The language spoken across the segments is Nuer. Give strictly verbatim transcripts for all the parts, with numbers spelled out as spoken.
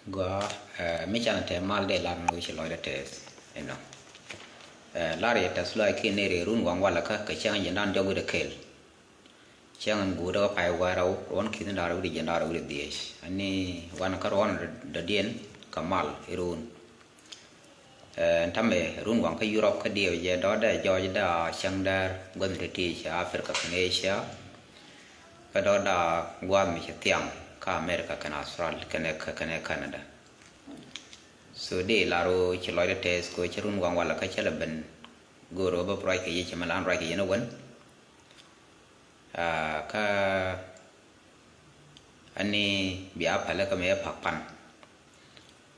Gɔaa, ɛ, mi canɛ te mal dee lar ni wi̱ci lɔcdä tɛth inɔ. Ɛ, lar yɛ tɛth lɔc kiɛ nɛy rɛy run waŋ walɛ kä kɛ cäŋ jiɛndan diɔk wi̱cdɛ kɛl. Cäŋ in guutdä kä pay wäl rɛw, ruɔ̱n ki̱n da̱ŋ rɛw wi̱cdɛ jiɛndan rɛw wi̱cdɛ dhieec. Ani wanɛ kä ruɔ̱n dɔ̱diɛn kɛ mal irun. Ɛ, ɛn täämɛ run waŋ kä Yurop kä diɛw jɛ dɔ̱dɛ jɔɔcdä cäŋ däär gua̱th mi te ti cɛ Africa kɛnɛ Asia. Kä dɔ̱dɛ gua̱a̱th mi cɛ thiaŋ kä America kɛnɛ Australia kɛnɛ, kɛnɛ Canada. So dee lar ɣöö ci lɔcdä tɛth kɛ ɣöö cä run waŋ walɛ kä cä lɛ ben go̱o̱r ɣöö bä ruac kɛ yɛ cɛ mɛ lan ruac kɛ yɛn ɛ wän. Aa, kä ani bia pälä kä mëë pak pan.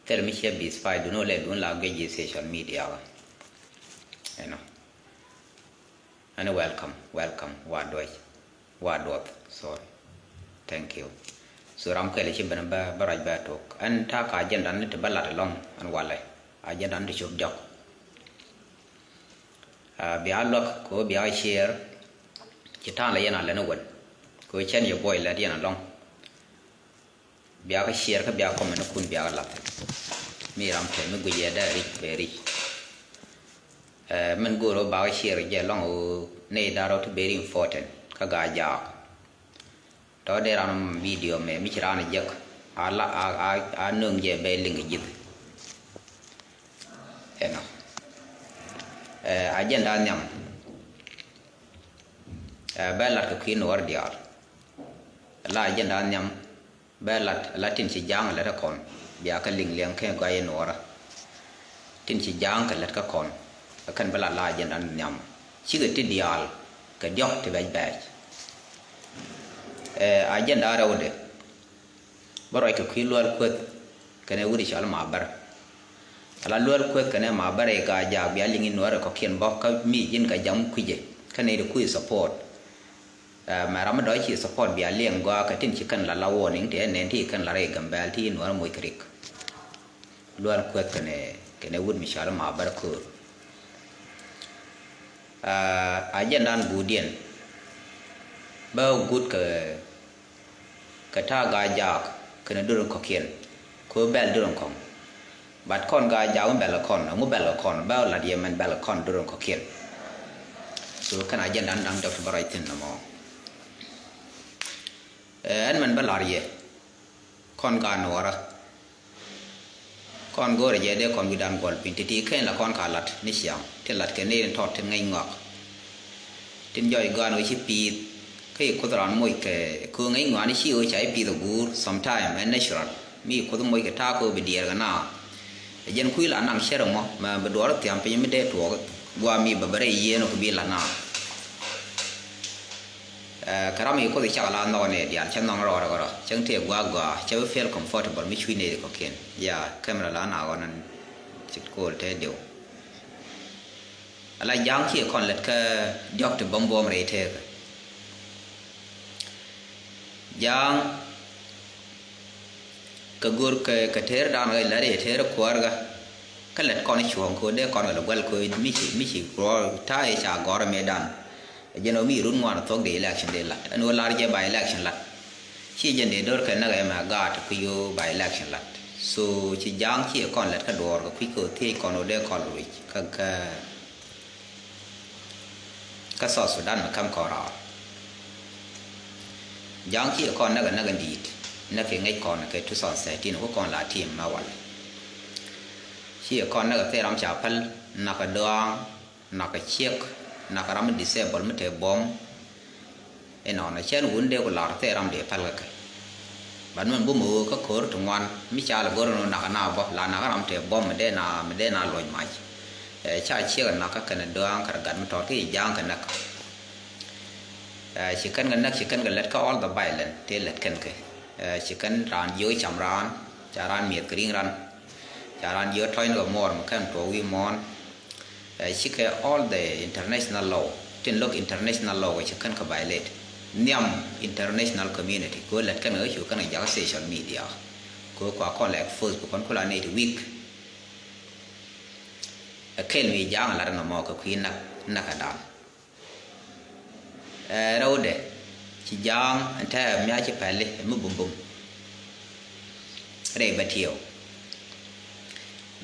Thil mi ciɛ bith pay dun wä lɛ dun la guic ji̱ social media wä. Ɛnɔ. Ani welcome, welcome, wa duɔc, wa duɔth, sorry. Thank you. So ram kɛl ci ben bä, bä ruac bä tok. Ɛn ta̱a̱ kä agenda ni ti bä lat ɛlɔ̱ŋ, ɛn walɛ. Agenda ni ti cop jɔk. Aa, bia luäk kɛ ɣöö bia share. Ci ta̱a̱ŋ lɛ yɛn a lɛn wän kɛ ɣöö cɛn yɛ buɔy lät yɛn ɛlɔ̱ŋ. Bia kä share kä bia comment kun bia kä lath. Mi ram pɛ mi guic yɛ dee ric pɛ ric. Ɛ, min go̱o̱r ɣöö ba kä share jɛ ɛlɔ̱ŋ ɣöö nɛy da̱ŋ rɛw ti very important kä Gaa-jaak. Tɔ dee ran video mɛ mi ci ran jek a la a, a, a nöŋ jɛ bɛ liŋ ji̱th. Ɛnɔ. Ɛ, agenda nhiam. Ɛ, bɛ lat kɛ kui̱ nuɔɔr diaal. La agenda nhiam bɛ lat, la tin ci ja̱a̱ŋ lät kä kɔn bia kä liŋ liɛŋ kɛ gɔaa yɛ nuɔɔrä. Tin ci ja̱a̱ŋ kɛ lät kä kɔn kɛ kɛn bä la la agenda nhiam. Cikɛ ti diaal kɛ diɔ̱k ti bɛc bɛɛc. Ɛ, agenda rɛwdɛ. Bä ruac kɛ kui̱ Lual Kueth kɛnɛ wut i̱ cɔal Mabär. Ala Lual Kueth kɛnɛ Mabär i̱ Gaa-jaak bia liŋ i̱ nuɔɔrɛ kɔ̱kiɛn bä kä mi ji̱n kɛ jam kui̱cɛ kä nɛy ti kui̱ support. Ɛ, mɛ ram mi dɔ̱c ci support bia liɛŋ gɔaa kɛ tin ci kɛn la la warning ti ɛ nɛn ti kɛn la rɛy Gambɛl ti nuɔɔrɛ moc kɛ rik. Lual Kueth kɛnɛ, kɛnɛ wut mi cɔal Mabär Ko̱o̱r. Aa, agenda in guutdiɛn bä guut kɛ, kɛ ta̱a̱ Gaa-jaak kɛnɛ duer in kɔ̱kiɛn kɛ ɣöö bɛl duer in kɔ̱ŋ. But kɔn Gaa-jaak mi bɛl kɛ kɔn, ɛŋu bɛl kɛ kɔn, bä lat yɛ mɛn bɛl kɛ kɔn duer in kɔ̱kiɛn. So kɛn agenda in da̱ŋ dɔ̱k ti bä ruac thi̱n nɔmɔ. Ɛ, ɛn mɛn bä lar yɛ kɔn Gaa-nuɔɔrä. Kɔn go̱o̱rɛ jɛ dee kɔn wi̱dan guɔl piny ti̱ti̱ kɛn la kɔn ka lat ni ciaŋ ti lat kɛ ni tɔt ti ŋäc ŋɔak. Tin jɔc gɔaan ɣöö ci pi̱i̱th kä i̱ kuoth raan moc kɛ köö ŋäc ŋɔak ni ci ɣöö ca i̱ pi̱i̱th ɛ guur sometime ɛ natural. Mi i̱ kuoth moc kɛ ta̱a̱ köö bi diɛɛr kɛ naath. Ɛ jɛn kui̱ la naŋ cär ɛmɔ mɛ bi duɔɔr thiam piny mi dee tuɔɔk gua̱a̱ mi bɛ bɛ rɛy yieen ɔ kɛ bi la naath. Ɛ, kɛ ram mi kuoth i̱ cak la nhɔk nɛ diaal cä nhɔk rɔɔdɛ kɛ rɔ cäŋ tëë gua̱a̱k gɔaa cä bi feel comfortable mi cuc nɛy ti kɔ̱kiɛn. Ya camera la na ɣɔn ɛn ci ko̱o̱l tëë diw. Ala ja̱a̱ŋ ci kɔn lät kä diɔ̱k ti buɔ̱m buɔ̱m rɛy tëëkä. Ja̱a̱ŋ kɛ go̱r kɛ, kɛ teer dan ɣä lɛr yɛ teer kuäär ɣä. Kä lɛt kɔn cuɔ̱ɔ̱ŋ kɛ ɣöö dee kɔn kɛ lɛ guɛl kɛ ɣöö mi ci, mi ci ruɔ̱ɔ̱r ta̱a̱ yɛ ca gɔ̱r ɛ mëë dan. Ɛ jɛn ɣöö mi run ŋuan thuɔ̱k dee election dee la̱t. Ɛn ɣöö lar jɛ by election la̱t. Ci jɛn dee do̱r kɛ näk ɛmɛ gaat kɛ ɣöö by election la̱t. So ci ja̱a̱ŋ ci ɛ kɔn lɛt kä duɔ̱ɔ̱r kɛ kui̱ kɛ ɣöö thiec kɔn ɣöö dee kɔn ruic kä, kä kä South Sudan mi käm kɔn raar. Ja̱a̱ŋ ci kɔn näk ɛ näk in di̱i̱t näk kɛ ŋäc kɔn kɛ two thousand thirteen ku kɔn la tim mɛ wal. Ci kɔn näk ɛ thil ram ca päl, näk ɛ dɔaaŋ, näk ɛ ciek, näk ɛ ram mi disable mi te buɔ̱m. Inɔnɔ cɛn wun dee ku lar thil ram dee päl kä kɛ. But min bum ɣöö kä ko̱r ti ŋuan mi ca lɛ go̱r ni nak na bä la nak ram te bɔm mi dee na, mi dee na luɔc mac. Ɛ, ca ciek nak kä kɛn dɔaaŋ kɛ gat mi tɔt kä i̱ ja̱a̱ŋ kɛ näk. Ɛ, ci kɛn kɛ näk, ci kɛn kɛ lät kä all the violent tëë lät kɛn kɛ. Ɛ, ci kɛn raan jiök cam raan, ca raan miɛth kɛ ri̱ŋ raan. Ca raan jiök tɔ̱cni kɛ muɔɔr mi kɛn tuɔɔk wi̱i̱ muɔ̱ɔ̱n. Ɛ, cikɛ all the international law, tin lo̱k international law kɛ ci kɛn kɛ violate. Nhiam international community kɛ ɣöö lät kɛn kɛ ɣöö cu kɛn kɛ jakä social media. Kɛ ɣöö kua kɔn lɛ expose bi kɔn kula nɛy ti weak. Ɛ kɛl mi ja̱a̱ŋ lat ɛn ɛmɔ kɛ kui̱ näk, näk ɛ da̱a̱ŋ. Ɛ, rɛwdɛ ci ja̱a̱ŋ ɛn tɛɛ mi a ci pɛli ɛ mi bumbum. Rɛy bɛ tiɛw.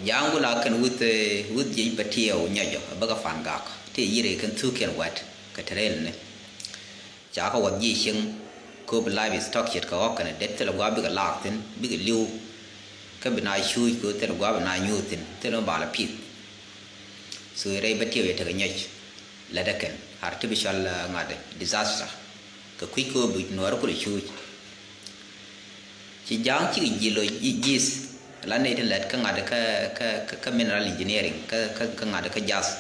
Ja̱a̱ŋ gula kɛn wuth, eh, wuth ji̱ bɛ tiɛɛw nyɔcɔ a bäkɛ fan gak ti yiri kɛn thukiɛn wɛt kɛ te rɛl ni. Ca kɛ wä ji̱ cieŋ kööb livestock ce̱tkɛ ɣɔ̱k kɛn det thilɛ gua̱a̱p bikɛ laak thi̱n bikɛ li̱w. Kä bi na cuuc kɛ thilɛ gua̱a̱p bi na nyuuth thi̱n thilɛ mi bal a pith. So rɛy bɛ tiɛɛw yɛ tekɛ nyɔc. Lät ɛ kɛn artificial, uh, ŋa̱t disaster. Kɛ kui̱ kööb bi nuɔɔri kulɛ cuuc. Ci ja̱a̱ŋ cikɛ ji̱ lo̱c ji̱ ji̱th la nɛy ti lät kä ŋa̱t kä, kä, kä, kä mineral engineering kä, kä, kä ŋa̱t kä jath.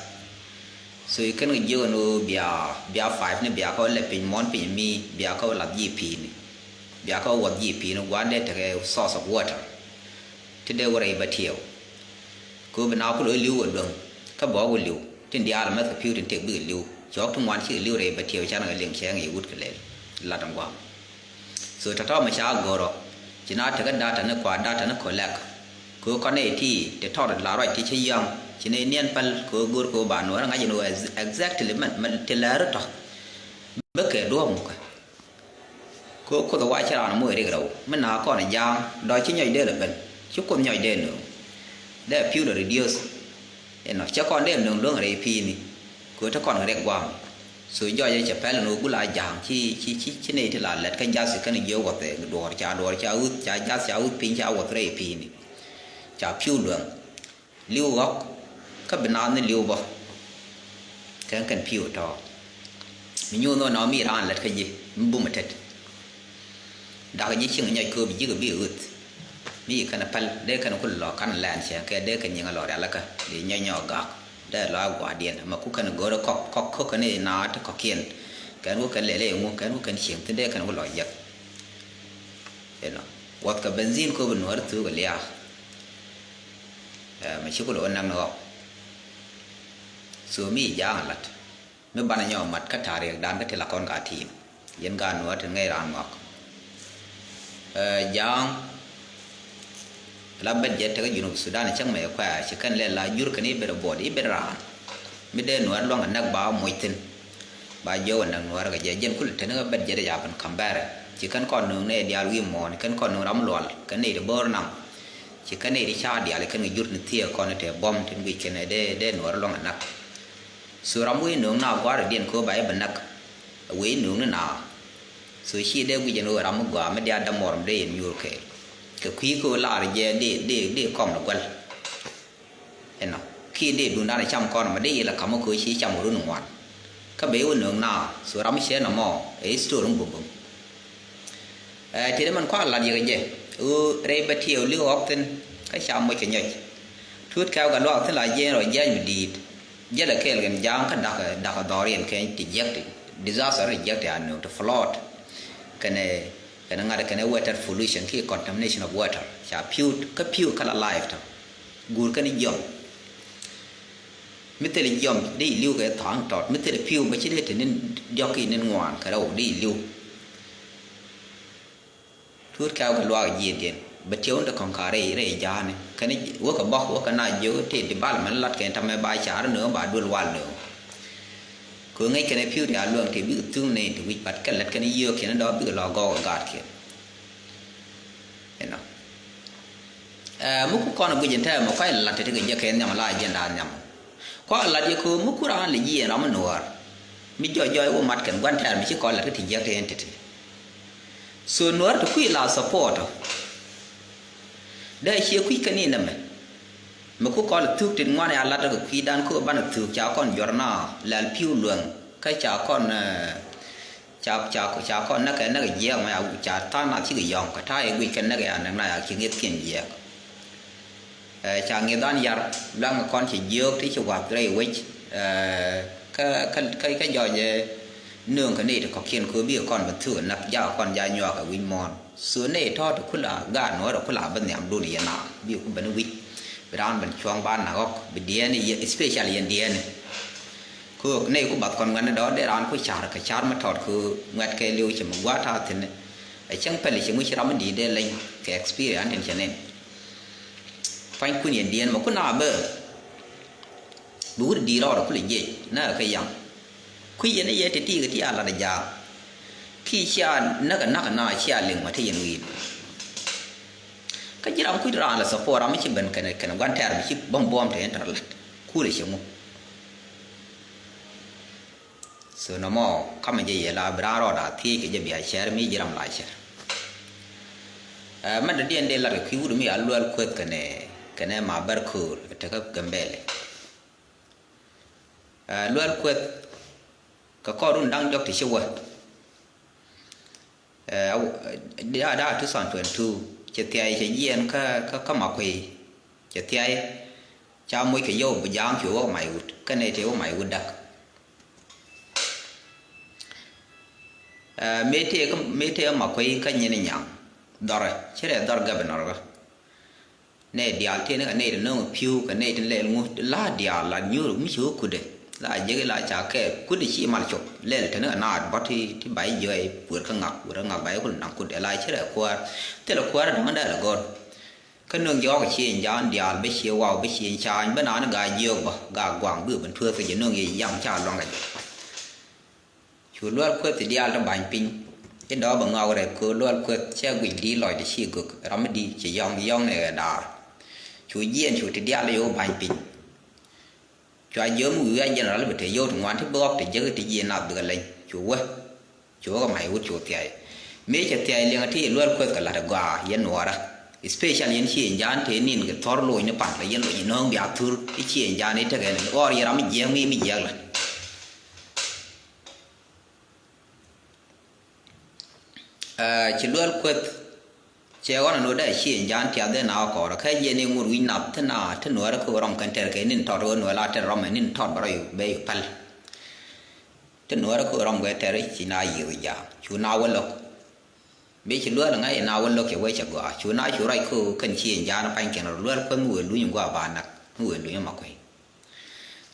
So i̱ kɛn kɛ jiök ɛn ɣöö bia, bia five ni bia kä lɛ piny muɔ̱ɔ̱n piny mi bia kä lath ji̱ pi̱i̱ni. Bia kä wuɔth ji̱ pi̱i̱ni gua̱a̱n dee tekɛ source of water. Ti dee wä rɛy bä tiɛɛw. Kɛ ɣöö bi na kulɛ li̱w kɛ duäŋ kä bɛ ɣɔk li̱w tin diaal mɛth kɛ pi̱w tin tëk bikɛ li̱w. Cɔɔk ti ŋuan cikɛ li̱w rɛy bä tiɛɛw canɛ kɛ liŋ cɛ ŋi̱i̱c wut kɛ lɛl lat in gua̱a̱m. So tɔ̱tɔ̱ mi ca go̱rɔ ci na tekɛ data ni kua data ni collect. Kɛ ɣöö kɔn nɛy ti ti tɔt la ruac ti ci yɔ̱a̱ŋ ci nɛy niɛn päl kɛ ɣöö go̱r kɛ ɣöö ba nuɔ̱ɔ̱r ŋa̱c in ɣöö ex-, exactly mɛn mɛn ti lääri tɔ̱. Bä kɛ duɔ̱ɔ̱p mukɛ. Kɛ ɣöö Kuoth ɛ wa ci raan moc rik rɛw mi na kɔn ɛ ja̱a̱ŋ dɔ̱ ci nyɔc dee lɛ ben ci Kuoth nyɔc dee nööŋ. Dee pi̱w lɛ reduce. Inɔ cɛ kɔn dee nööŋ luäŋ rɛy pi̱i̱ni. Kɛ ɣöö te kɔn kɛ riɛk gua̱a̱m. So jɔc ɛ cɛ pɛl ɛn ɣöö gula ja̱a̱ŋ ci, ci, ci, ci nɛy ti la lɛt kä jath kɛn jiök wuɔth ɛ duɔɔr ca duɔɔr ca wuth ca jath ca wuth piny ca wuɔth rɛy pi̱i̱ni. Ca pi̱w luäŋ. Li̱w ɣɔ̱k kä bi naath ni li̱w bä. Kɛn kɛn pi̱w tɔ̱ mi nyuuth nɔ nɔ mi raan lät kä ji̱ mi bum tet. Dak ji̱ cieŋ nyɔc kööp ji̱ kɛ bi ɣöth. Mi kɛn päl dee kɛn ku lɔ kan lɛn cɛ kɛ dee kɛn nyiŋ lɔ rialikä di nyɔc nyɔk gak. Dee lɔ a gua̱a̱diɛn mɛ ku kɛn go̱rä kɔk kɔk kɔk kɛn naath ti kɔ̱kiɛn. Kɛn ku kɛn lɛl iŋu kɛn ku kɛn cieŋ thin dee kɛn ku lɔ jiɛk. Inɔ wuɔth kɛ benzin kööp nuɔ̱ɔ̱r thuk liaak. Ɛ mɛ ci ku lo̱k näk ni ɣɔk. So mi ja̱a̱ŋ lat mi banɛ nyɔk mat kä ta̱a̱ riɛkdan kä ti la kɔn ka ti̱i̱m. Yɛn gaat nuɔ̱ɔ̱r tin ŋäc raan ŋɔak. Ɛ ja̱a̱ŋ la bɛt jɛ tekä Junub Sudan cäŋ mɛ kuɛ ci kɛn lɛ la jur kɛn i̱ bɛt ɛ buɔt i̱ bɛt raan. Mi dee nuɔ̱ɔ̱r luaŋ ɛ näk ba moc thi̱n. Ba jiök ɛ näk nuɔ̱ɔ̱r kɛ jɛ jɛn kulɛ teni kä bɛt jɛ dee ja̱a̱ ben ka̱m bɛrɛ ci kɛn kɔn nööŋ nɛy diaal wi̱i̱ muɔ̱ɔ̱n kɛn kɔn nööŋ ram lual kɛn nɛy ti bo̱o̱r naŋ. Ci kɛn nɛy ti ca̱a̱r diaal kɛn kɛ jur ni thiee kɔn tɛ buɔ̱m tin guic kɛn dee dee nuɔ̱ɔ̱r luaŋ ɛ näk. So ram wec nööŋ na gua̱a̱r diɛn kɛ ɣöö ba i̱ bɛ näk. Wec nööŋ ni na. So ci dee guic ɛn ɣöö ram mi gɔaa mi dee a dämɔr mi dee yɛn nyuur kɛɛl. Kɛ kui̱ kɛ ɣöö lar jɛ dee dee dee kɔm ni guäl. Ɛnɔ kiɛ dee duundan cam kɔn mɛ dee yɛl a ka̱m kɛ ɣöö ci cam run ŋuan. Kä bɛ i̱ wä nööŋ na so ram mi cɛ nɔmɔ ɛ i̱ story ŋ bum bum. Ɛ ti dee mɛn kua lat yɛ kɛ jɛ ɣöö rɛy bɛ tiɛɛw li̱k ɣɔk thi̱n kä ca moc kɛ nyɔc. Tuut kɛɛw kɛ luaak thi̱n la jiɛɛn rɔ jiɛɛn mi di̱i̱t. Jälɛ kɛɛl kɛn ja̱a̱ŋ kä da̱k da̱k dhɔriɛn kɛn ti jiäk ti disaster ti jiäk ti a nööŋ ti flood. Kɛnɛ kɛnɛ ŋa̱t kɛnɛ water pollution kiɛ contamination of water ca pi̱w kä pi̱w kä la life tɔ. Guur kɛn jiɔm mi thil jiɔm di li̱w kɛ tha̱a̱ŋ tɔt mi thil pi̱w bä ci dee te ni̱n diɔ̱k ki ni̱n ŋuan kɛ rɛw di li̱w. Tuut kɛ wä kɛ luaak jiɛɛndiɛn bɛ tiɛw ni ti kɔ̱ŋ ka rɛy rɛy ja̱a̱ni kɛn wä kɛ bɔk wä kɛ na jiök ti development lat kɛn tamɛ ba car ni wä ba duel wal ni wä. Kɛ ŋäc kɛn pi̱w ti a luäŋ ti bikɛ thuŋ ni ti wi̱c bat kɛ lät kɛn yio̱o̱kiɛn dɔ̱ bikɛ lɔ gɔw kɛ gaatkiɛn. Inɔ. Ɛ mi ku kɔn guic in tɛmɛ kɔc lat ti ti kɛ jɛ kɛ nhiam la jɛn da̱a̱n nhiam. Kua lat yɛ köö mi ku raan lɛ jiɛɛn ram mi nuɔɔr mi jɔc jɔc wä mat kɛn gua̱n tɛɛr mi ci kɔn lat kä ti jiäk ti ɛn titi. So nuɔɔr ti kui̱ la support. Dee cie kui̱ kɛn in nɛmɛ mi ku kɔn thuk ti ŋuan ya lat kɛ kui̱dan köö banɛ thuk ca kɔn juɔr na lɛl pi̱w luäŋ kä ca kɔn ɛ, ca ca ca kɔn näk kɛ näk jiɛɛk mɛ ca tha̱a̱ŋ na cikɛ yɔ̱ŋ kɛ ta̱a̱ yɛ guic kɛn näk ya näk na ya ci ŋi̱eth kiɛn jiɛɛk. Ɛ ca ŋi̱eth an yar luaŋ kɔn ci jiöök ti ci wath rɛy wec. Ɛ kä kä kä kä jɔc ɛ nööŋ kɛ nɛy ti kɔ̱kiɛn kööbi kɔn bɛ thuk ɛ näk jakɛ kɔn ja nyuak ɛ wi̱c muɔ̱ɔ̱n. So nɛy tɔ̱ ti kula gaat nuɔ̱ɔ̱r ɛ kula bä nhiamdun yɛ na bi ku ben wi̱c bi raan ben cuɔ̱ŋ ba nak ɣɔ̱k bi diɛɛni yɛ especially yɛn diɛɛni. Kɛ ɣöö nɛy ku bath kɔn ŋuɛ̈tni dɔ̱ dee raan ku ca̱r kɛ ca̱r mi tɔt kɛ ŋuɛ̈t kɛ li̱w cɛ mi gua̱a̱th ta̱a̱ thi̱n. Ɛ cäŋ pɛli cɛ ŋui̱c ram mi di̱i̱t dee leny kɛ experience tin cɛ nen. Pua̱nykun yɛn diɛn mɛ ku na bä bi wut di̱i̱t rɔɔdɛ kulɛ jiɛc näk kɛ yaŋ. Kui̱ yɛn i̱ yɛ ti ti̱i̱ kɛ ti a lat a jaak. Kiɛ cia näk a näk a na cia liŋ mɛ ti yɛn wi̱i̱n. Kä ji̱ ram kui̱ raan la support ram mi ci ben kɛnɛ, kɛnɛ gua̱n tɛɛr mi ci bäm buɔ̱m te in tɛr lat. Kulɛ ci ŋu. So nɔmɔ kamɛ jɛ yɛ la bi raan rɔɔd a thiec kɛ jɛ bia cɛr mi ji̱ ram la cɛr. Ɛ, mɛn dɔ̱diɛn dee lat kɛ kui̱ wut mi a Luɛl Kueth kɛnɛ, kɛnɛ ma bɛr köör tekä Gambɛlɛ. Ɛ, Luɛl Kueth kɛ kɔɔrun da̱ŋ diɔ̱k ti ci wä. Ɛ, daa, daa two thousand twenty-two cɛ thiay cɛ jiɛn kä, kä, kä Makuey. Cɛ thiay ca moc kɛ yio̱w bi ja̱a̱ŋ cuɛ wä Mac Wut kä nɛy tëë wä Mac Wut Däk. Ɛ, mëë tëë kä, mëë tëë Makuey kä nyin nyaŋ dhɔrɛ ci rɛ dhɔr governor kä. Nɛy diaal tëë ni kɛ nɛy ti nööŋ pi̱w kɛ nɛy ti lɛl ŋu la diaal la nyuur mi ci wä kudɛ la jek la ca kɛ kudɛ ci mal cop lɛl te ni kɛ naat bä ti, ti ba jiɔy puer kä ŋak, puer kä ŋak ba kul naŋ kudɛ la ci rɛ kuäär. Thilɛ kuäär dɔ̱ŋ dee lɛ gɔr. Kä nööŋ jɔɔk ci in jaan diaal bä ci waw bä ci in caany bä naan gaa jiök bä gaa guaŋ bi ben tueek kɛ jɛ nööŋ yɛ yam ca luaŋ kɛ jɛ. Cu Luɛl Kueth ti diaal ti ba̱ny piny. Ci dɔɔk bɛ ŋɔak rɛp kɛ Luɛl Kueth cɛ guic di̱i̱t lɔcdɛ ci göök ram mi di̱i̱t ci yɔ̱ŋ yɔ̱ŋ ni ɣɛ daar. Cu jiɛɛn cu ti diaal yo̱o̱ ba̱ny piny. Cua jiöm wi̱i̱ a general bi te yio̱w ti ŋuan ti bi ɣɔk ti jek ti jiɛɛn nath bikɛ leny cu wä. Cu wä kɛ Mac Wut cu thiay. Mëë cɛ thiay liɛŋɛ ti Luɛl Kueth kɛ la̱t ɛ gɔaa yɛn nuɔɔrä. Especially yɛn ci in jaan te nin kɛ thɔr loc ni pan kɛ yɛn loc in nööŋ bia thur i̱ ci in jaan i̱ tekɛ ni ɣɔr yɛ ram mi jiɛɛk mi mi jiɛɛk la. Ɛ, ci Luɛl Kueth cɛ ɣɔn ɛn ɣöö dee ci in jaan tiath dee na ɣä kɔɔrä kä jiɛn i̱ ŋut wi̱c nath ti na ti nuäärä kä ɣöö rɔm kɛn tɛr kɛ ni̱n tɔt ɣöö nuäär la tɛr rɔm ɛ ni̱n tɔt bä rɔ yu bee yu päl. Ti nuäärä kä ɣöö rɔm kɛ tɛr ci na yiëëth ja̱a̱ŋ cu na wä lo̱k. Bi ci Luɛl ŋa̱c ina wä lo̱k cɛ wee cɛ gɔaa cu na cu ruac kä ɣöö kɛn ci in jaan pa̱nykiɛn rɔ Luɛl Kueth mi wëë luny in gɔaa ba näk mi wëë luny in Makuey.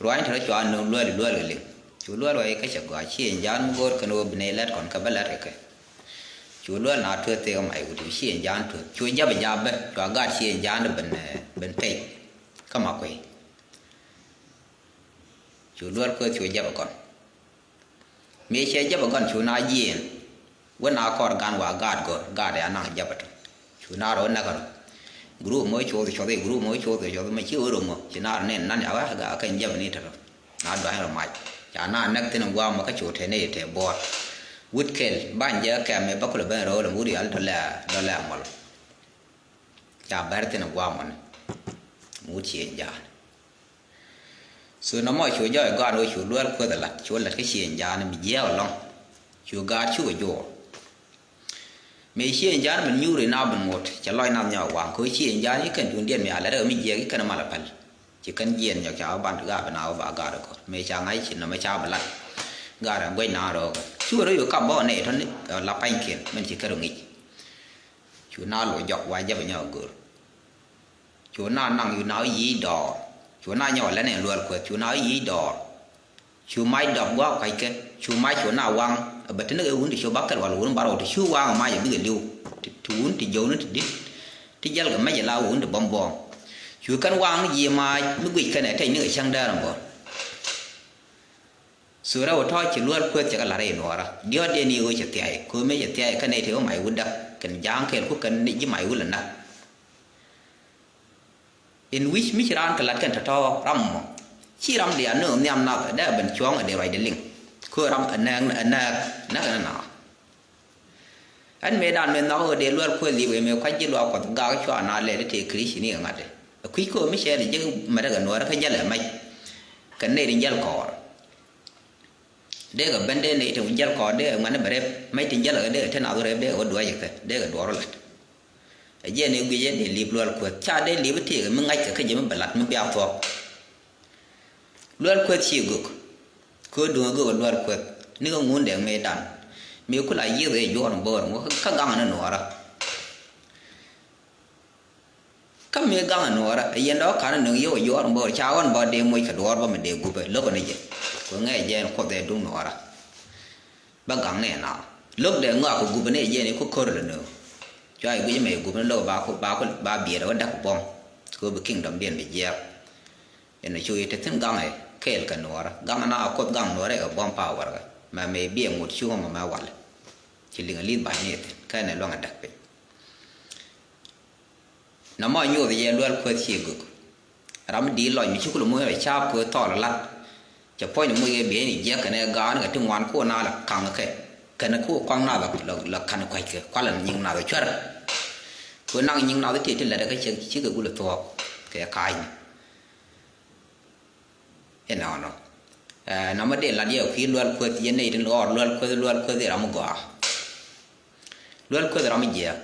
Ruaacni te rɔ cua nööŋ Luɛl i̱ Luɛl kɛ liŋ. Cu Luɛl wä i̱ kä cɛ gɔaa ci in jaan mi go̱o̱r kɛn ɣöö bi nɛy lät kɔn kɛ bä lät kɛ kɛ. Cu Luɛl na tueeth thek Mac Wut cu ci in jaan tueeth cu jap i̱ jap bä cua gaat ci in jaan ben, eh, ben pec. Kä Makuey. Cu Luɛl Kueth cu jap i̱ kɔn. Mëë cɛ jap ɛ gɔn cu na jiɛɛn. Wä na kɔr gan wa gaat gör gaat ɛ anaŋ jap ɛ tɔ. Cu na rɔ näk ɛ rɔ. Group mɔ cuɔth cuɔth i̱ group mɔ cuɔth cuɔth mɛ ci wä rɔ mɔ ci na rɔ nɛn nan ya wä ga kɛn jap ni tɔ rɔ. Na duany rɔ mac ca na näk thin guam mɔ kä cu te ni te buɔr. Wut kel ban jɛ kɛm mɛ bä kulɛ ben rɔ lɛ wut yal dɔ lɛ dɔ lɛ mɔl. Ca bɛr thin guam mɔ ni. Wut ci jaan. So nɔmɔ cu jɔɔc gɔaa ni ɣöö cu Luɛl Kueth ɛ la̱t cu la̱t kä Cieŋ Jaan mi jiääk ɛlɔ̱ŋ. Cu gaat cukɛ juɔɔr. Mëë Cieŋ Jaan min nyuuri na bin ŋot cɛ lɔc nath nyɔk waŋ kɛ ɣöö Cieŋ Jaan i̱ kɛn duundiɛn mi a la̱t ɛ mi jiääk i̱ kɛn mal ɛ päl. Ci kɛn jiɛɛn nyɔk ca wä ban gaat bin a wä ba gaat ɛ gɔ̱r mëë ca ŋa̱c ci nɔmɔ ca bi la̱t. Gaat ɛ guec na rɔɔk cu rɔ yu kap bä nɛy tɔ̱ni la pa̱nykiɛn min ci kɛn rɔ ŋic. Cu na loc jɔk wa jɛ bɛ nyɔk gör. Cu na naŋ cu na wä yic dɔɔr. Cu na nyɔk lɛ nɛ Luɛl Kueth cu na wä yic dɔɔr. Cu mac dɔk gua̱a̱k kuackɛ cu mac cu na waŋ. Bɛ te ni kɛ wun ti cu bakɛl wal wun barɔw ti cu waŋ mac ɛ bikɛ li̱w. Ti wun ti jɔwni ti di̱t ti jɛl kɛ mɛc ɛ la wun ti bɔm buɔ̱ɔ̱ŋ. Cu kɛn waŋ ni ji̱ mac mi guic kɛn ɛ tɛc ni kɛ cäŋ dɛɛr ɛn bɔr. Thurɛ wä tɔ̱ ci Luɛl Kueth cɛ kɛ la̱r rɛy nuɔɔrä diɔ̱ɔ̱kdiɛn i̱ ɣöö cɛ thia̱a̱c kɛ ɣöö mëë cɛ thia̱a̱c kä nɛy tëë wä mac wut däk kɛn ja̱a̱ŋ kɛɛl ku kɛn ji̱ mac wut lɛ näk. In wi̱c mi ci raan kɛ la̱t kɛn tɔ̱tɔ̱ ram mɔ ci ram diaal ni ɣöö nhiam nath dee ben cuɔ̱ɔ̱ŋ ɛ dee ruacdɛ liŋ kɛ ɣöö ram ɛ nääk ɛ nääk näk ɛn ɛn ɣöö. Ɛn mëëdan mëë nhɔk ɣöö dee Luɛl Kueth li̱i̱p ëë mëë kuac ji̱ luaak Kuɔth gak cua na lɛl i̱ tëë Krithiani kɛ ŋa̱t ɛ kui̱c kɛ ɣöö mi cɛɛl i̱ ji̱ mɛt ɛ kɛ nuäärä kä jäl ɛ mac. Kɛ nɛy tin jäl kɔɔr dee kɛ ben dee nɛy tin jäl kɔɔr dee ɛ ŋuɛ̈ni bɛ rep mac tin jäl ɛ kɛ dee kɛ te nath wä rep dee kɛ wä duäc ɛ kɛ dee kɛ duɔɔr wä la̱t. Ɛ jiɛn ëë guic ɛ dee li̱i̱p Luɛl Kueth ca dee li̱i̱p i̱ tëëkɛ mi ŋa̱ckɛ kä jɛ mi bɛ la̱t mi bia thuɔ̱k. Luɛl Kueth ci gök. Kɛ duŋ gök Luɛl Kueth ni kä ŋun dɛŋ mëëdan. Mëë kula yiëth ëë juɔ̱ɔ̱r in bo̱o̱r ŋukä kä gaŋ ni nuɔɔrä. Kä mëë gaŋ in nuɔɔrä ɛ yɛn dɔ̱k ka̱n in nöŋ yio̱w ɛ juɔ̱ɔ̱r in bo̱o̱r ca ɣɔn bä dee moc kɛ duɔ̱ɔ̱r bä mi dee gupɛ lo̱k in jɛ. Kɛ ŋɛɛ jɛ in Kuoth ɛ duŋ nuɔɔrä. Bä gaŋ ni ɛn a lo̱k dee ŋɔak kɛ gup ni ɛ jɛ ni ku ko̱r lɛ nööŋ. Cua yɛ guic mɛ yɛ gup ni lo̱k ba ku ba ku ba biɛɛr ɛ wä däk buɔ̱m. Kɛ ɣöö bi kingdom diɛn bi jiɛɛk. Ɛn cu yɛ te thi̱n gaŋ ɛ kɛɛl kɛ nuɔɔrä gaŋ na a Kuoth gaŋ nuɔɔrä ɛ kɛ buɔ̱m power kɛ mɛ mɛ biɛ ŋot cuŋä mɔ mɛ wal. Ci liŋ ɛ li̱th ba̱ny ni ɛ thi̱n kɛn ɛ luäŋ ɛ däk piny. Nɔmɔ nyoth yɛ Lual Kueth ci gök. Ram mi di̱i̱t lɔc mi ci kulɛ moc rɔ ca̱a̱p kɛ thɔɔl lat. Cɛ puɔ̱ny ni moc yɛ bieyni jiɛk kɛnɛ gaan kɛ ti ŋuan kuɔ na la kaŋ kɛ. Kɛnɛ kuɔ kuaŋ nath la, la, la ka̱n kua̱ckɛ kualɛ ni nyiŋ nath cuɛr. Kɛ naŋ nyiŋ nath ti ti lɛt kɛ cɛ cikɛ gulɛ thuɔɔk kɛ ka̱a̱cni. Inɔnɔ. Ɛ, nɔmɔ dee lat yɛ kui̱ Lual Kueth yɛ nɛy tin ɣɔr Lual Kueth, Lual Kueth i̱ ram mi gɔaa. Lual Kueth ram mi jiɛɛk.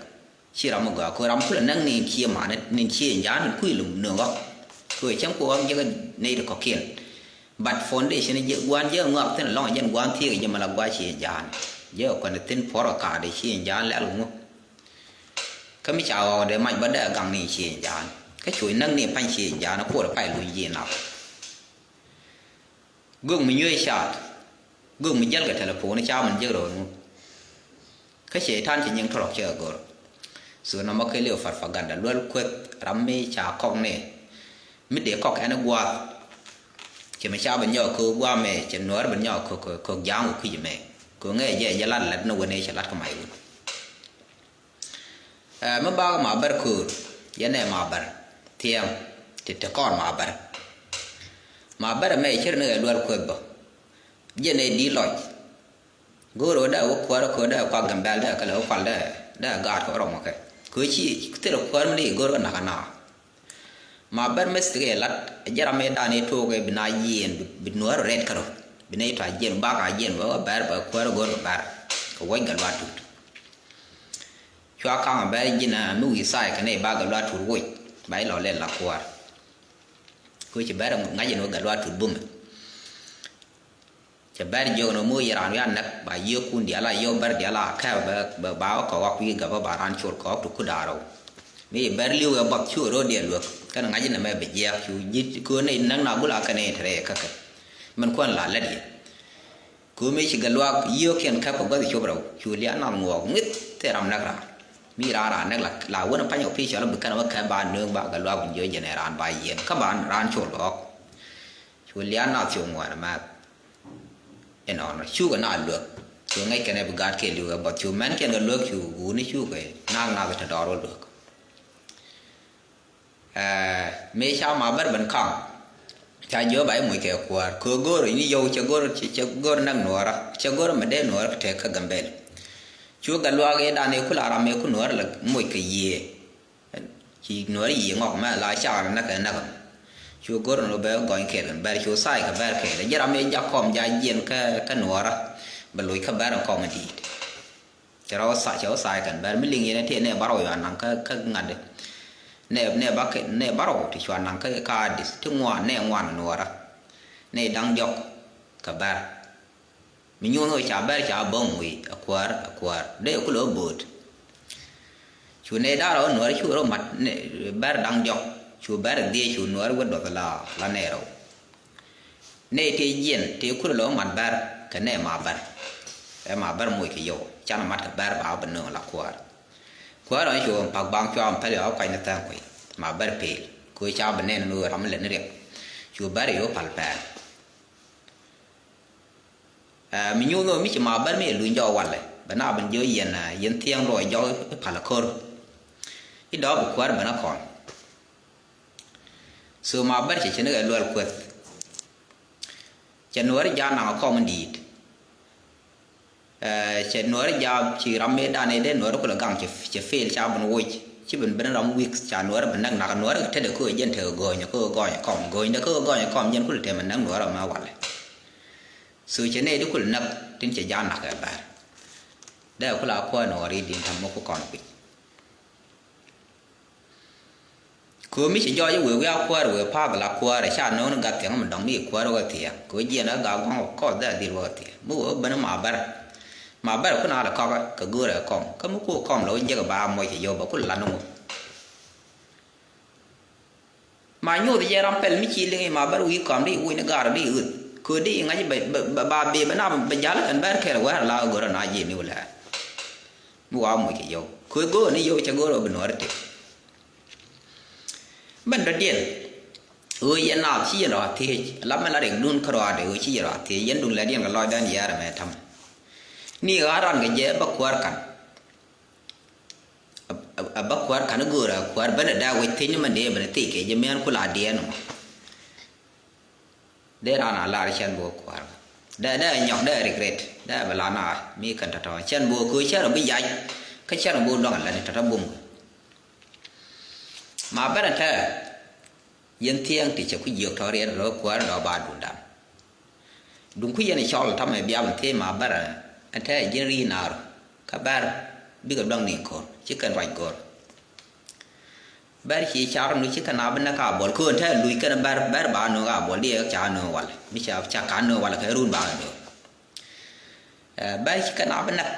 Ci ram mi gɔaa. Kɛ ram kulɛ näk ni cie man, ni cie ja̱a̱n kui̱ lum ni ɣɔk. Kɛ cäŋ ku ɣɔk jɛ kɛ nɛy ti kɔ̱kiɛn. But foundation jɛ gua̱n jɛ ŋɔak thin lɔŋ jɛn gua̱n thiek jɛ mɛ la gua̱ cie ja̱a̱n. Jɛ kɛ kuɛn thin puɔr kɛ ka̱a̱dɛ cie ja̱a̱n lɛl ŋu. Kä mi ca ɣɔɔkdɛ mac bä dee gaŋ ni cie ja̱a̱n. Kä cuɔ̱c näk ni pa̱ny cie ja̱a̱n kuɔrɛ pay luny ji̱ nap. Gök mi nyuec caat. Gök mi jäl kɛ telephone ca min jek rɔɔd ŋu. Kä cɛy-tan cɛ nyiŋ tɔrɔk cɛ gör. So nɔmɔ kɛ liw propaganda Lual Kueth ram mi ca kɔk ni. Mi dee kɔk ɛn gua̱a̱th. Cɛ mi ca bi nyɔk kɛ gua̱a̱th mɛ cɛ nuɔ̱ɔ̱r bi nyɔk kɛ, kɛ, kɛ ja̱a̱ŋ kɛ kui̱c mɛ. Kɛ ŋɛ jɛ jɛ lat lat ni wen cɛ lat kɛ may wun. Ɛ, mi bakɛ Mabär köör, yɛn ɛ Mabär thiɛm ti te kɔn Mabär. Mabär ɛmɛ cir ni ɛ Lual Kueth bä. Jɛn ɛ di̱t lɔc. Go̱o̱r ɣöö dee wä kuäär köör dee kuak Gambɛl dee kɛ lɛ wä kual dee, dee gaat kɛ wä rɔmɔ kɛ. Kɛ ci thil kuäär mi di go̱o̱r kɛ nak ɛ na. Mabär mi thikɛ lat, ɛ jɛ ram mi dan i̱ tuɔɔk i̱ bi na yieen, bi, bi nuäär rɛt kärɔ. Bi na i̱ tɔa jiɛn, bak a jiɛn, bɛ wä bɛr, bɛ kuäär go̱r bɛ bɛr. Kɛ wuɔc Gatluak Tut. Cua kaŋ a bɛr ji̱n a mi wi̱i̱ thaay kɛ nɛy ba Gatluak Tut woc. Ba ilɔ lɛl la kuäär. Kɛ ci bɛr ŋa̱c in wä Gatluak Tut bumɛ. Cɛ bɛr jiök ni moc raan wi̱i̱ a näk ba yiëëkun diaal a yio̱w bɛr diaal a kɛp bɛ, bɛ ba wä kɔk wak wi̱i̱ gabä ba raan col kɔk ti ku da̱a̱r rɛw. Mi bɛr li̱w ɛ buɔth cu ro̱o̱diɛn luäk kɛn ŋa̱c ni mɛ bɛ jiɛɛk cu ji̱ köön ni näk na gula kɛn ni te rɛy käkɛ. Min kuän la lät yɛ. Köön mi ci Gatluak yiëëkiɛn kɛp kɛ gua̱th cop rɛw cu lia̱a̱ nath ŋuɔɔk ŋi̱th thil ram näk raan. Mi raan raan näk la, la wän pa̱ny ɔ pi̱i̱ cɔl bi kɛn wä kɛp ba nööŋ ba Gatluak wun jiö jɛn ɛ raan ba yiëën kä ba raan col kɔk. Cu lia̱a̱ nath cu ŋuan mɛth. Inɔnɔ cukɛ na luäk. Cu ŋäc kɛn ɛ bi gaat kɛ li̱w ɛ buɔth cu mɛn kɛn kɛ luäk cu wuni cukɛ naak nath te dɔɔr wä luäk. Ɛɛ, mëë ca Mabär ben kaŋ. Ca jiök ba i̱ moc kɛ kuäär. Kɛ go̱o̱r ni yio̱w cɛ go̱o̱r, cɛ, cɛ go̱o̱r näk nuɔɔrä. Cɛ go̱o̱r mɛ dee nuɔɔrä kɛ tek kä Gambɛl. Cu Gatluak i̱ dan i̱ kula ram i̱ ku nuɔɔrä lɛ moc kɛ yiëë. Ci nuɔɔri yiëë ŋɔk mɛ la cakar näk kɛ näk ɛmɔ. Cu go̱r ni bɛ gɔny kɛɛl kɛn bɛr cu thaay kɛ bɛr kɛɛl. Jɛ ram mi jak kɔm ja jiɛn kä, kä nuɔɔrä. Bɛ loc kä bɛr kɔm di̱i̱t. Cɛ rɔ thaay, cɛ rɔ thaay kɛn bɛr mi liŋ yɛn ti nɛ bärɔw yɔ anaŋ kä, kä ŋa̱t. Nɛ, nɛ bä kɛ, nɛ bärɔw ti cua naŋ kä, kä Adith. Ti ŋuan, nɛ ŋuan nuɔɔrä. Nɛ da̱ŋ diɔk kɛ bɛr. Mi nyuɔ̱n ɣöö ca bɛr ca bo̱ŋ wi̱i̱ a kuäär, a kuäär dee ku lo̱ bo̱o̱t. Cu nɛy da̱ŋ rɛw nuɔɔr cu rɔ mat bɛr da̱ŋ diɔ̱k. Cu bɛr dhiec cu nuɔɔr wä duɔth la, la nɛy rɛw. Nɛy tëë jiɛn tëë kulɛ lo̱ mat bɛr kɛ nɛy Mabär. Ɛ Mabär moc kɛ yio̱w can mat kɛ bɛr ba bi nööŋ la kuäär. Kuäär ɣän cu pak baŋ cua päl yɔ kuany ni thäŋ kui̱ Mabär pel. Kɛ ɣöö ca bi nɛn ni ɣöö ram mi lät ni riɛk. Cu bɛr yio̱w pal pɛɛl. Ɛ, mi nyuuth mi ci Mabär mi yɛ luny jɔk walɛ bɛ na ben jiɔ yɛn, ɛ, yɛn thiɛŋ luɔc jɔk i̱ pal ko̱r. I̱ dɔɔk bi kuäär ben a kɔn. So Mabär cɛ cɛ ni kɛ Lual Kueth. Cɛ nuɔɔri ja̱a̱n naŋ a kɔm in di̱i̱t. Ɛ, cɛ nuɔɔri ja̱a̱n ci ram mëë dan i̱ dee nuɔɔri kulɛ gaŋ cɛ, cɛ fail ca ben woc. Ci ben ben ram weak ca nuɔɔri ben näk nak nuɔɔri kɛ tetdɛ kä jɛn tekɛ go̱o̱nyɛ kä go̱o̱nyɛ kɔm go̱o̱nyɛ kä go̱o̱nyɛ kɔm jɛn kulɛ tɛmɛ näk nuɔɔri mɛ walɛ. So cɛ nɛy di kul näk tin cɛ ja̱a̱n nak kɛ bär. Dee kul a kuäär ni ɣɔr i̱ di̱n ta̱m mi ku kɔn kui̱. Köö mi cɛ jɔɔc i̱ wëë wi̱i̱ a kuäär wëë pa̱a̱th la kuäär ɛ ca no̱o̱ŋ ni gat thiaŋ mi dɔ̱ŋ ni kuäär wä thiaŋ. Köö jiɛn ɛ gaa gua̱ŋ wä kɔth dee a dhil wä thiaŋ. Mi wëë ben ma bär. Ma bär kun a lɛ kɔk kɛ göörɛ kɔm. Kä mi ku kɔm lɛ wä jek ba moc cɛ yio̱w bɛ kul lat ni ŋu. Ma nyoth jɛ ram pɛl mi ci liŋ i̱ ma bär wi̱i̱ kɔam di i̱ wuc ni gaar di i̱ ɣöth. Köö di i̱ ŋa̱c bɛ, bɛ, bɛ, ba bi bɛ na bɛ ja̱l kɛn bɛr kɛl wɛr la görä na ji̱ ni wulɛ. Mi wa moc kɛ yio̱w. Köö go̱o̱r ni yio̱w cɛ go̱o̱r ɔ bi nuɔr ti. Bɛn dɔ̱diɛn. Ɣöö yɛn naath ci yɛn rɔ a thiec. La mɛn la riɛk dun kä rɔaadɛ ɣöö ci yɛn rɔ a thiec. Yɛn dun lɛ diɛn kɛ lɔcdan yɛɛr ɛmɛ ta̱m. Ni ɣa̱a̱r ran kɛ jɛ bä kuäär kan. Ɛ, ɛ, A bä kuäär ka̱n go̱o̱rä kuäär benɛ dee wec thiec ni mɛn dee benɛ thiec kɛ jɛ mi̱an ku la diɛɛn mɔ. Dee raan a lar cɛn bo̱o̱ kuäär. Dee dee nyɔk dee regret dee bɛ la na mi kɛn tɔ̱tɔ̱ cɛn bo̱o̱ köö cɛn rɔ bi yac. Kä cɛn rɔ bo̱o̱ luaŋ a lani tɔ̱tɔ̱ bum. Ma benɛ tɛɛ. Yɛn thiɛŋ ti cɛ ku jiök tɔ̱ riɛt rɔ kuäär dɔ̱ ba duundan. Duŋ ku yɛn cɔl tamɛ bia bɛ thiec ma bär ɛn tɛ ji̱n ri naar kä bär bikɛ dɔŋ ni ko̱r ci kɛn ruac go̱r. Bär ci car nu ci kɛn a bi näk a buɔl köön tɛ luc kɛn bär bär ba nu a buɔl diɛ ca nu wal mi ca ca kan nu wal kɛ run ba nu. Bär ci kɛn a bi näk.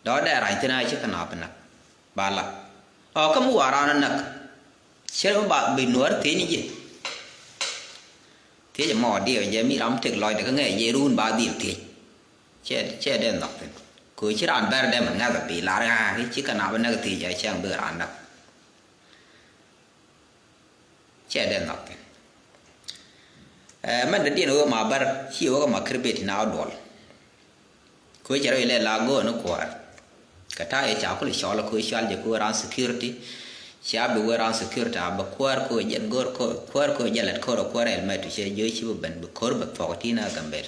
Dɔ̱ dee rac thi̱n a ci kɛ naap näk ba la. Ɔ kä mi wa raan näk. Cɛ mi ba bi nuɔ̱ɔ̱r thiec ni ji̱. Thiec ɛmɔ diɛ jɛ mi ram tek lɔcdɛ kä ŋɛɛ jɛ run ba dhil thiec. Cɛ cɛ dee nhɔk thi̱n. Kɛ ci raan bɛr dee mi ŋa̱th a bi lar ɣa̱a̱ ci kɛ naap näk thiec a cɛŋ bi raan näk. Cɛ dee nhɔk thi̱n. Ɛ mɛn dee diɛn ɣöö ma bär ci ɣöö kä ma kir bet na duɔl. Kö cɛ rɔ ilɛ la go̱o̱n ni kuäär. Kɛ ta̱a̱ yɛ ca kul cɔl kö cɔal jɛ kö ran security. Cia bi wee ran security a bɛ kuäär kö jɛn go̱o̱r kö kuäär kö jɛ lɛt kö rɔ kuäär ɛl mɛt cɛ jiö ci bi ben bi ko̱r bɛ thuɔk ti na gambel.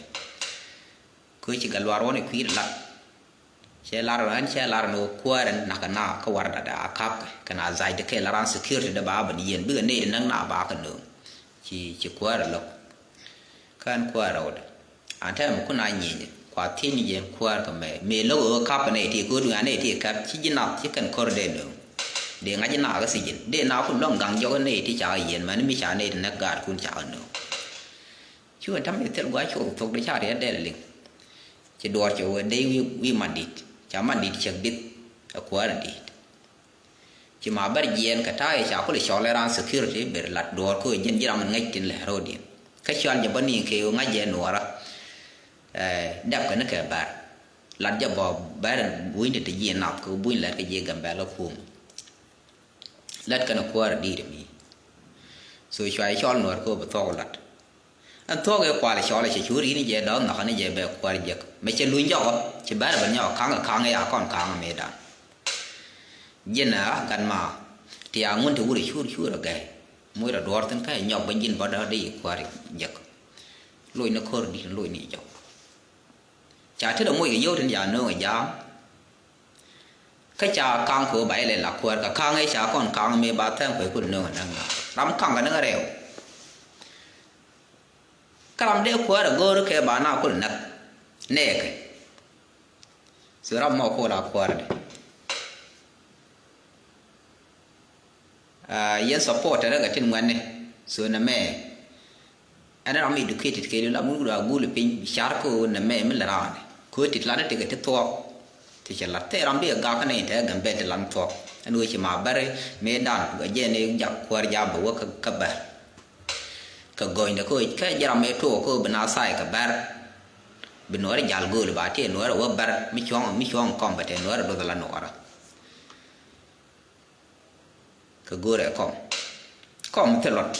Kö ci gal luar wä ni kui̱ lat. Cɛ lar ɛn cɛ lar ni wä kuäär ɛn nak na kä war dada a kap kɛ na zay de kɛ la ran security de ba ben yɛn bikɛ ney de nak na ba kɛ nööŋ. Ci ci kuäär ɛ lo̱k. Kä ɛn kuäär ɛ wä de an tɛm kun a nyieny kua thiec ni jɛ kuäär kɛ mɛ mɛ lo̱k ɛ wä kap kɛ ney ti kɛ wä duŋ a ney ti kap ci ji̱ nath ci kɛn kor de nööŋ. De ŋa̱c ji̱ na kä thiec ji̱n de na kun lɔŋ gaŋ jɔk ney ti ca kɛ yɛn mɛn mi ca ney ti nak gaat kun ca kɛ nööŋ. Cu ɛn ta̱mɛ thil gua̱c cuɔth thok de ca riɛt dɛl liŋ. Ci duɔɔr cɛ wee dee wi̱i̱ wi̱i̱ man di̱t ca man di̱t cɛk di̱t. Ɛ kuäär in di̱t. Ci ma bär jiɛɛn kɛ ta̱a̱ ca kul cɔl ɛ raan security ber lat duɔɔr kä jiɛn ji̱ ram in ŋäc tin lɛ ro̱o̱diɛn kä cual jɛ bä ni̱i̱ŋ kɛ ɣöö ŋa̱c jɛ nuɔɔrä. Dɛp kɛ ni kɛ bär lat jɛ bä bär in bunyni te ji̱ nath kɛ buny lɛt kɛ ji̱ Gambɛl kä kuum. Lɛt kɛn kuäär in di̱t mi. So cua cɔl nuɔɔr kä bɛ thuɔk lat. Ɛn thuɔ̱k ëë kual cɔl ɛ cɛ cu ri̱n jɛ dɔ̱th nhɔkä ni jɛ bɛ kuäär jek mɛ cɛ luny jɔkɔ ci bɛ̈r bɛ nyɔk ka̱ŋ ka̱ŋ ëë a kɔn ka̱ŋ mëëdan. Ji̱n ɛ gat ma ti a ŋun ti wur ɛ cur cur ɛ gɛy. Muc rɔ duɔ̱ɔ̱r thi̱n kä ɛ nyɔk bä ji̱n bä dɔ̱th di kuäär jek. Loc ni ko̱r di̱t loc ni jɔk. Ca ti rɔ moc kɛ yio̱w tin ca nööŋ ɛ ja̱a̱m. Kä ca ka̱ŋ kɛ ɣöö ba ilɛ la kuäär kɛ ka̱ŋ ëë ca kɔn ka̱ŋ mëë ba thɛŋ kuec kun nööŋ ɛ näk na ram ka̱ŋ kɛ näk rɛw. Kä ram dee kuäär ɛ go̱o̱r kɛ ba na kul näk nɛɛkɛ. So ram mɔ kol a kuäär dɛ. Yɛn support rɛ kɛ tin ŋuɛ̈tni so nɛ mɛ. Ɛn ram educated kɛ li lam wut a gul piny bi car ko nɛ mɛ mi lɛ ran ko tit lan ti kɛ ti thuɔk. Ti cɛ lat thɛ ram bi gak ni tɛ gɛm bɛ ti lan thuɔk ɛn wee ci ma bɛri mi dan gɛ jɛ ni jak kuɛr ja bɛ wä kä bɛr. Kɛ gɔny de ko kɛ jɛ ram mi tuɔ ko bi na sai kɛ bɛr. Bi nuɔri jal gol ba ti nuɔri wä bɛr mi cuɔŋ mi cuɔŋ kɔm bɛ tɛ nuɔri duɔth la nuɔra. Kɛ go̱o̱rɛ kɔm kɔm thil luɔt.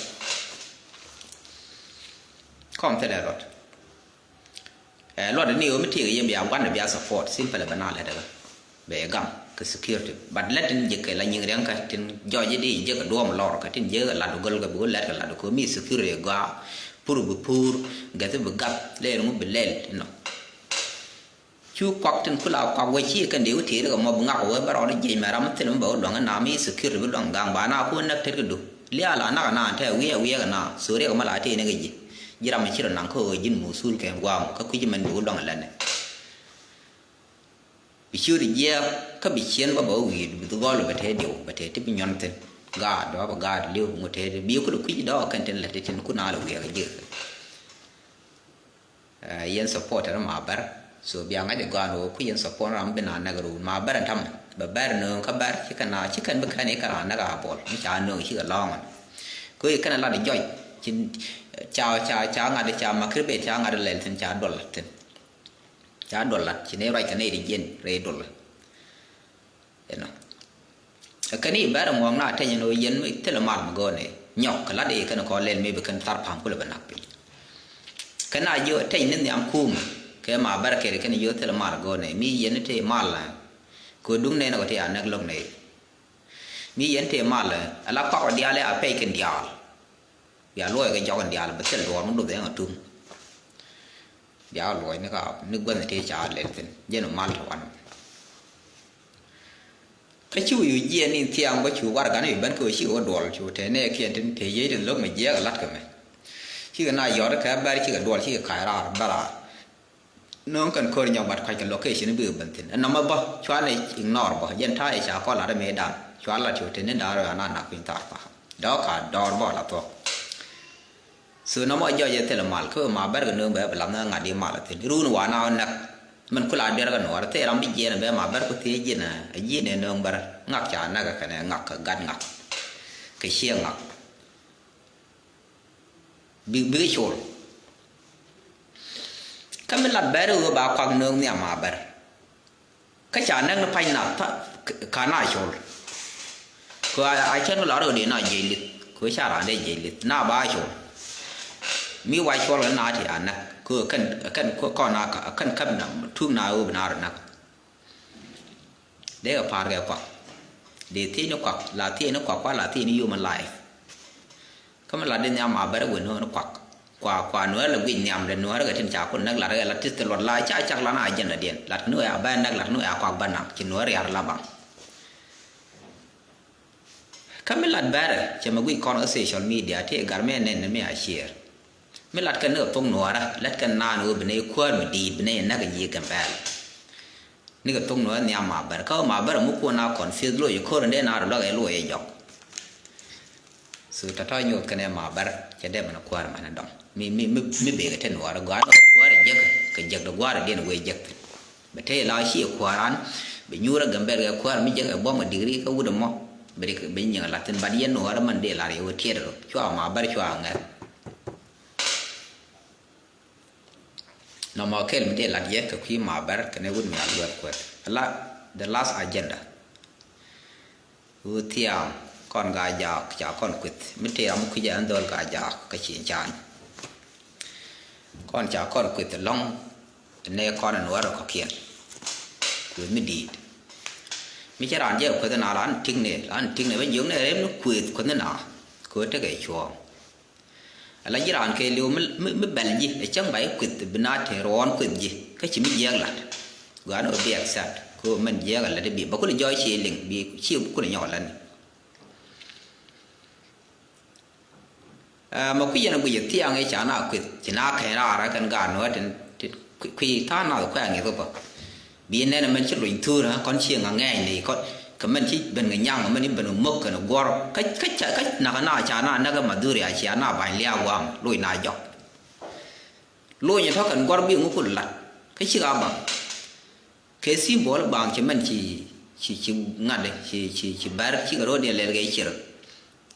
Kɔm thil ɛ luɔt. Ɛ luɔt ni ɣöö mi tëëk yɛ bia gua̱n bia support simple bɛ na lɛt ɛ bɛ gam kɛ security but lɛt tin jek kɛ la nyiŋ riɛŋ kä tin jɔc di jek duɔm lɔr kä tin jek lat go̱l kɛ bi wä lɛt kɛ lat kɛ mi security gɔaa pur bi pur gɛth bi gap lɛɛr ŋu bi lɛl inɔ. Cu kuak tin kula kuak wec ci kɛn dee wä tëëri kɛ mɔ bi ŋak wee bä rɔɔdɛ jiɛc mɛ ram mi thil mi bɛ wä luaŋ ina mi security bi luaŋ gaŋ ba na ku näk tet kɛ du. Liaal a nak ina tɛ wiɛɛk wiɛɛk ina so riɛk mɛ la tëë ni kɛ ji̱. Ji̱ ram mi ci rɔ naŋ kä ɣöö ji̱n muthul kɛ guam kä kui̱ci mɛn bi wä luaŋ lɛnɛ. Bi ciöt jiɛɛk kä bi ciɛn bä bɛ wä wi̱i̱ bi gɔl bɛ tëë diw bɛ tëë ti bi nyɔn thin. Gaat dɔ̱ bɛ gaat liw ŋut tëë bi kul kui̱ci dɔ̱ kɛn tin lɛ ti tin ku na lɛ wiɛɛk ji̱. Yɛn support ɛ ma bär so bia ŋa̱c ɛ gɔaa ni wä ku yɛn support ram bi na nɛk run ma bär ɛn tamɛ bɛ bär nööŋ kä bär ci kɛn a ci kɛn bi kɛn i̱ kɛ ran nɛk a bol mi ca nööŋ ci kɛ lɔŋ ɛn. Kö i̱ kɛn a lat jɔc ci ca ca ca ŋa̱t ca ma kir bet ca ŋa̱t lɛl thin ca dol lat thin. Ca dol lat ci ne ruac kɛ ne ri jiɛn rɛy dol. Inɔ. Ɛ kɛn i̱ bɛr ŋuɔ̱ŋ na teny ni ɣöö yɛn mi thilɛ mal mi go̱o̱nɛ nyɔk kɛ lat i̱ kɛn kɔn lɛl mi bi kɛn thar pa̱m kulɛ bɛ nak piny. Kɛn a jiö teny ni nhiam kuumɛ kɛ ma bɛr kɛn kɛn jiö thilɛ mal go̱o̱nɛ mi yɛn ni te mal na. Kɛ duŋ nɛn kɔ ti a näk lo̱k nɛy. Mi yɛn tëë mal ɛ la kɔak ɔ diaal ɛ a pɛy kɛn diaal. Bia luɔc kɛ jɔk kɛn diaal bɛ thil duɔɔr mi luth ɛn a tum. Bia luɔc ni ka ni guänh tëë ca lɛl thin jɛn mal tɔ wan. Kä ci wi̱i̱ jiɛɛn ni thiaŋ bä cu warɛgani ben kɛ ɣöö cikɛ wä duɔl cu tɛn nɛɛkiɛn tin te yiey tin lo̱k mi jiɛɛk ɛ la̱t kɛ mɛ. Cikɛ na yɔt kɛ bɛr cikɛ duɔl cikɛ ka̱c raar bä raar. Nööŋ kɛn ko̱r nyɔk bat kuackɛ location bikɛ ben thi̱n ɛn nɔmɔ bä cuanɛ ignore bä jɛn ta̱a̱ i̱ ca kɔn lat ɛ mëëdan cua lat cu tɛn ni da̱a̱r ɛ na nak piny thar pa dɔɔk ka dɔɔr bä la thuɔ̱k. So nɔmɔ jɔc ɛ thilɛ mal kä ma bɛr kɛ nööŋ bɛ bɛ lam ŋa̱t di mal thi̱n run wa na ɔ näk. Mɛn kula duer kɛ nuɔɔr thil ram bi jiɛn bɛ ma bɛr ku thiec ji̱n ɛ ji̱n ɛ nööŋ bɛr ŋak ca näk kɛnɛ ŋak kɛ gat ŋak kɛ ciɛ ŋak. Bi bikɛ col. Kä mi lat bɛr ɛ ɣöö ba kuak nööŋ nhiam ma bɛr. Kä ca näk ni pa̱ny nath ka na col. Kɛ a cän kɛ lɔr kɛ dee na jiɛc lith kɛ ca raan dee jiɛc lith na ba col. Mi wa col kɛ na ti a näk kɛ kɛn kɛn kɔn a kɛn käp na tuk na ɣöö bi na rɔ näk. Dee kɛ pa̱a̱r kɛ kuak dee thiec ni kuak la thiec ni kuak kua la thiec ni human life. Kä mi lat di nhiam ma bɛr wen nuɔ̱ɔ̱r kuak kua kua nuɔ̱ɔ̱r lɛ guic nhiam lɛ nuɔ̱ɔ̱r kɛ tin ca kun näk lat kɛ lat ti thil luɔt la ca cak lan a jɛn lɛ diɛn lat ni wɛ a bɛ näk lat ni wɛ a kuak bä naŋ ci nuɔ̱ɔ̱r riar la baŋ. Kä mi lat bɛrɛ cɛ mɛ guic kɔn kä social media ti gar mi nɛn mi a share. Mi lat kɛn ni kɛ thok nuɔ̱ɔ̱rä lät kɛn naan wä bi nɛ kuäär mi diit bi nɛ näk nyi kɛn bɛɛl. Ni kɛ thok nuɔ̱ɔ̱rä nhiam ma bɛrɛ kä ma bɛrɛ mi kuɔn a kɔn fieth loc ko̱r in dee naan rɔ luäk ɛ loc ɛ jɔk. So tɔ̱tɔ̱ nyuɔth kɛnɛ ma bɛr cɛ dee mɛn kuäär mɛn dɔŋ mi mi mi mi bekɛ te nuɔɔr gua̱a̱r ni kuäär jek kɛ jek de gua̱a̱r diɛn wee jek thin. Bɛ te la cie kuäär an bɛ nyuur a gɛmbɛl kɛ kuäär mi jek ɛ buɔm kɛ digri kä wut ɛmɔ bɛ dik bɛ nyiŋ a lat thin bat yɛn nuɔɔr mɛn dee lar yɛ wee tiɛt rɔ cua ma bɛr cua ŋɛr. Nɔmɔ kɛl mi dee lat yɛ kɛ kui̱ ma bɛr kɛnɛ wut mi a luɛr kuɛth la the last agenda. Ɣöö thiaam kɔn gaa jaak ca kɔn kueth mi tëë ram mi kui̱c ɛn dhɔl gaa jaak kä cieŋ caany. Kɔn ca kɔn kueth ɛlɔ̱ŋ nɛ kɔn ɛn wä rɔ kɔ̱kiɛn. Kueth mi di̱i̱t mi cä raan jɛ kueth ɛn a lan ti̱k nɛ lan ti̱k nɛ bä jiök nɛ rɛm ni kueth kueth ni na. Kɛ ɣöö tekɛ cuɔ̱ɔ̱ŋ. Ala ji̱ raan kɛ li̱w mi, mi, mi bɛl ji̱ ɛ cäŋ ba i̱ kueth bi na te ruɔ̱ɔ̱n kueth ji̱ kä ci mi jiɛɛk la̱t. Gɔaa ni ɣöö bi accept kɛ ɣöö mɛn jiɛɛk a la̱t i̱ bi bä kulɛ jɔɔc ci liŋ bi ci kulɛ nyɔk a la̱t ni. Ɛ mɛ kui̱ yɛn a guic ɛ thiaŋ i̱ ca na kueth ci na kɛn raar ɛ kɛn gaat nuɔ̱ɔ̱r tin, tin kui̱, kui̱ tha̱a̱ŋ nath kuɛ a ŋi̱th kä bä. Bi nɛn ɛmɛn ci luny thuur ɛ kɔn ci ŋa ŋɛɛny ni kɔn kɛ mɛn ci ben kɛ nyaŋ kɛ mɛn ci ben kɛ mök kɛn guɔr kä kä ca kä nak na ca na näk ɛ madhuri a cia na ba̱ny liaak gua̱a̱m loc na jɔk. Loc ni tɔ̱ kɛn guɔr bi ŋu kul lat kä cik a baŋ. Kɛ symbol baŋ ci mɛn ci ci ci ŋa̱t ci ci ci bɛr cikɛ ro̱o̱diɛn lɛl kɛ cir.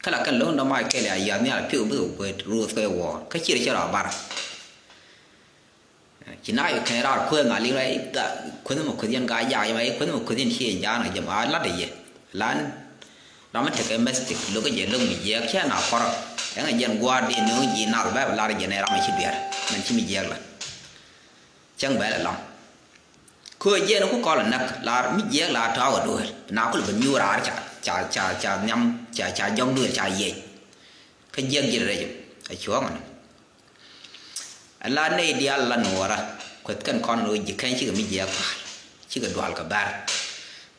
Kä la kɛn lo̱ŋ dɔ̱ mac kɛl a yath nhial pi̱w bikɛ kuet ruuth kɛ wuɔɔr kä cir cɛ rɔ bar. Ci na yɛ kɛn raar kueeth ŋa liŋ rɛy ga kueth mɛ kueth yɛn ga jaak yɛ mɛ kueth mɛ kueth yɛn ci yɛn jaak na jɛ ma lat yɛ lan. Ram mi tekɛ mɛstik lo̱k jɛ lo̱k mi jiɛɛk cɛ na kɔrɔ. Ɛŋɛ jɛn gua̱a̱r di no̱o̱ŋ ji̱ nath bɛ bɛ lar jɛ nɛ ram mi ci duɛr mɛn ci mi jiɛɛk la. Cäŋ bɛ lɛ lɔŋ. Köö jiɛn ku kɔl näk lar mi jiɛɛk la tɔ̱a̱k ɛ dueer na kul ben nyuur raar ca ca ca ca nhiam ca ca jɔŋ dueer ca yiɛc. Kä jiɛk ji̱ rɛc a cuɔ̱ɔ̱ŋ ɛnɔ. Ala nɛy diaal la nuɔɔrä kueth kɛn kɔn ɣöö ji̱ kɛny cikɛ mi jiɛɛk pa̱a̱l cikɛ dual kɛ bär.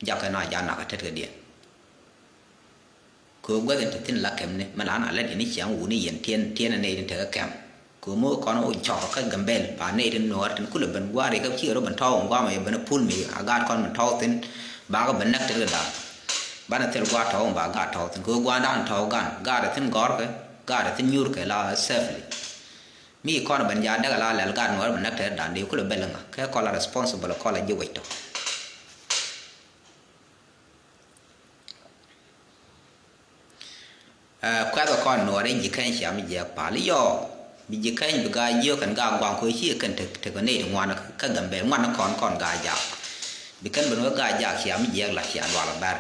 Jakɛ na janak a tet kɛ diɛn. Kɛ ɣöö guäth in te thi̱n la kɛmni mɛ la na lät yɛn i̱ ciaŋ wuni yɛn tiɛn tiɛn ɛ nɛy tin tekɛ kɛm. Kɛ ɣöö mi wä kɔn wä cɔr kä Gambel ba nɛy tin nuɔɔr tin kulɛ ben gua̱a̱r yɛ kä cikɛ rɔ ben tɔ̱w in gua̱a̱r mɛ yɛ ben pul mi a gaat kɔn ben tɔ̱w thi̱n. Bakɛ ben näk tet kɛ da̱a̱n. Banɛ thil gua̱a̱r tɔ̱w in ba gaat tɔ̱w thi̱n kɛ ɣöö gua̱a̱r da̱a̱n tɔ̱w gan gaat ɛ thi̱n gɔ̱rkɛ gaat ɛ thi̱n nyuurkɛ la safely. Mi kɔn ben ja̱a̱n däk ala lɛl gat nuɔɔr ben näk tɛr da̱a̱n dee kulɛ bɛl ŋa kɛ kɔl a responsible kɔl a ji̱ wec tɔ. Ɛ kuɛth kɔn nuɔɔr in ji̱ kɛny cia mi jiɛk pal i̱ yɔ bi ji̱ kɛny bi gaa jiök kɛn gaa gua̱a̱ŋ ko̱ ci kɛn tek tek nɛy ti ŋuan kä Gambel ŋuan kɔn kɔn gaa jaak. Bi kɛn ben wä gaa jaak cia mi jiɛk la cia dual bɛr.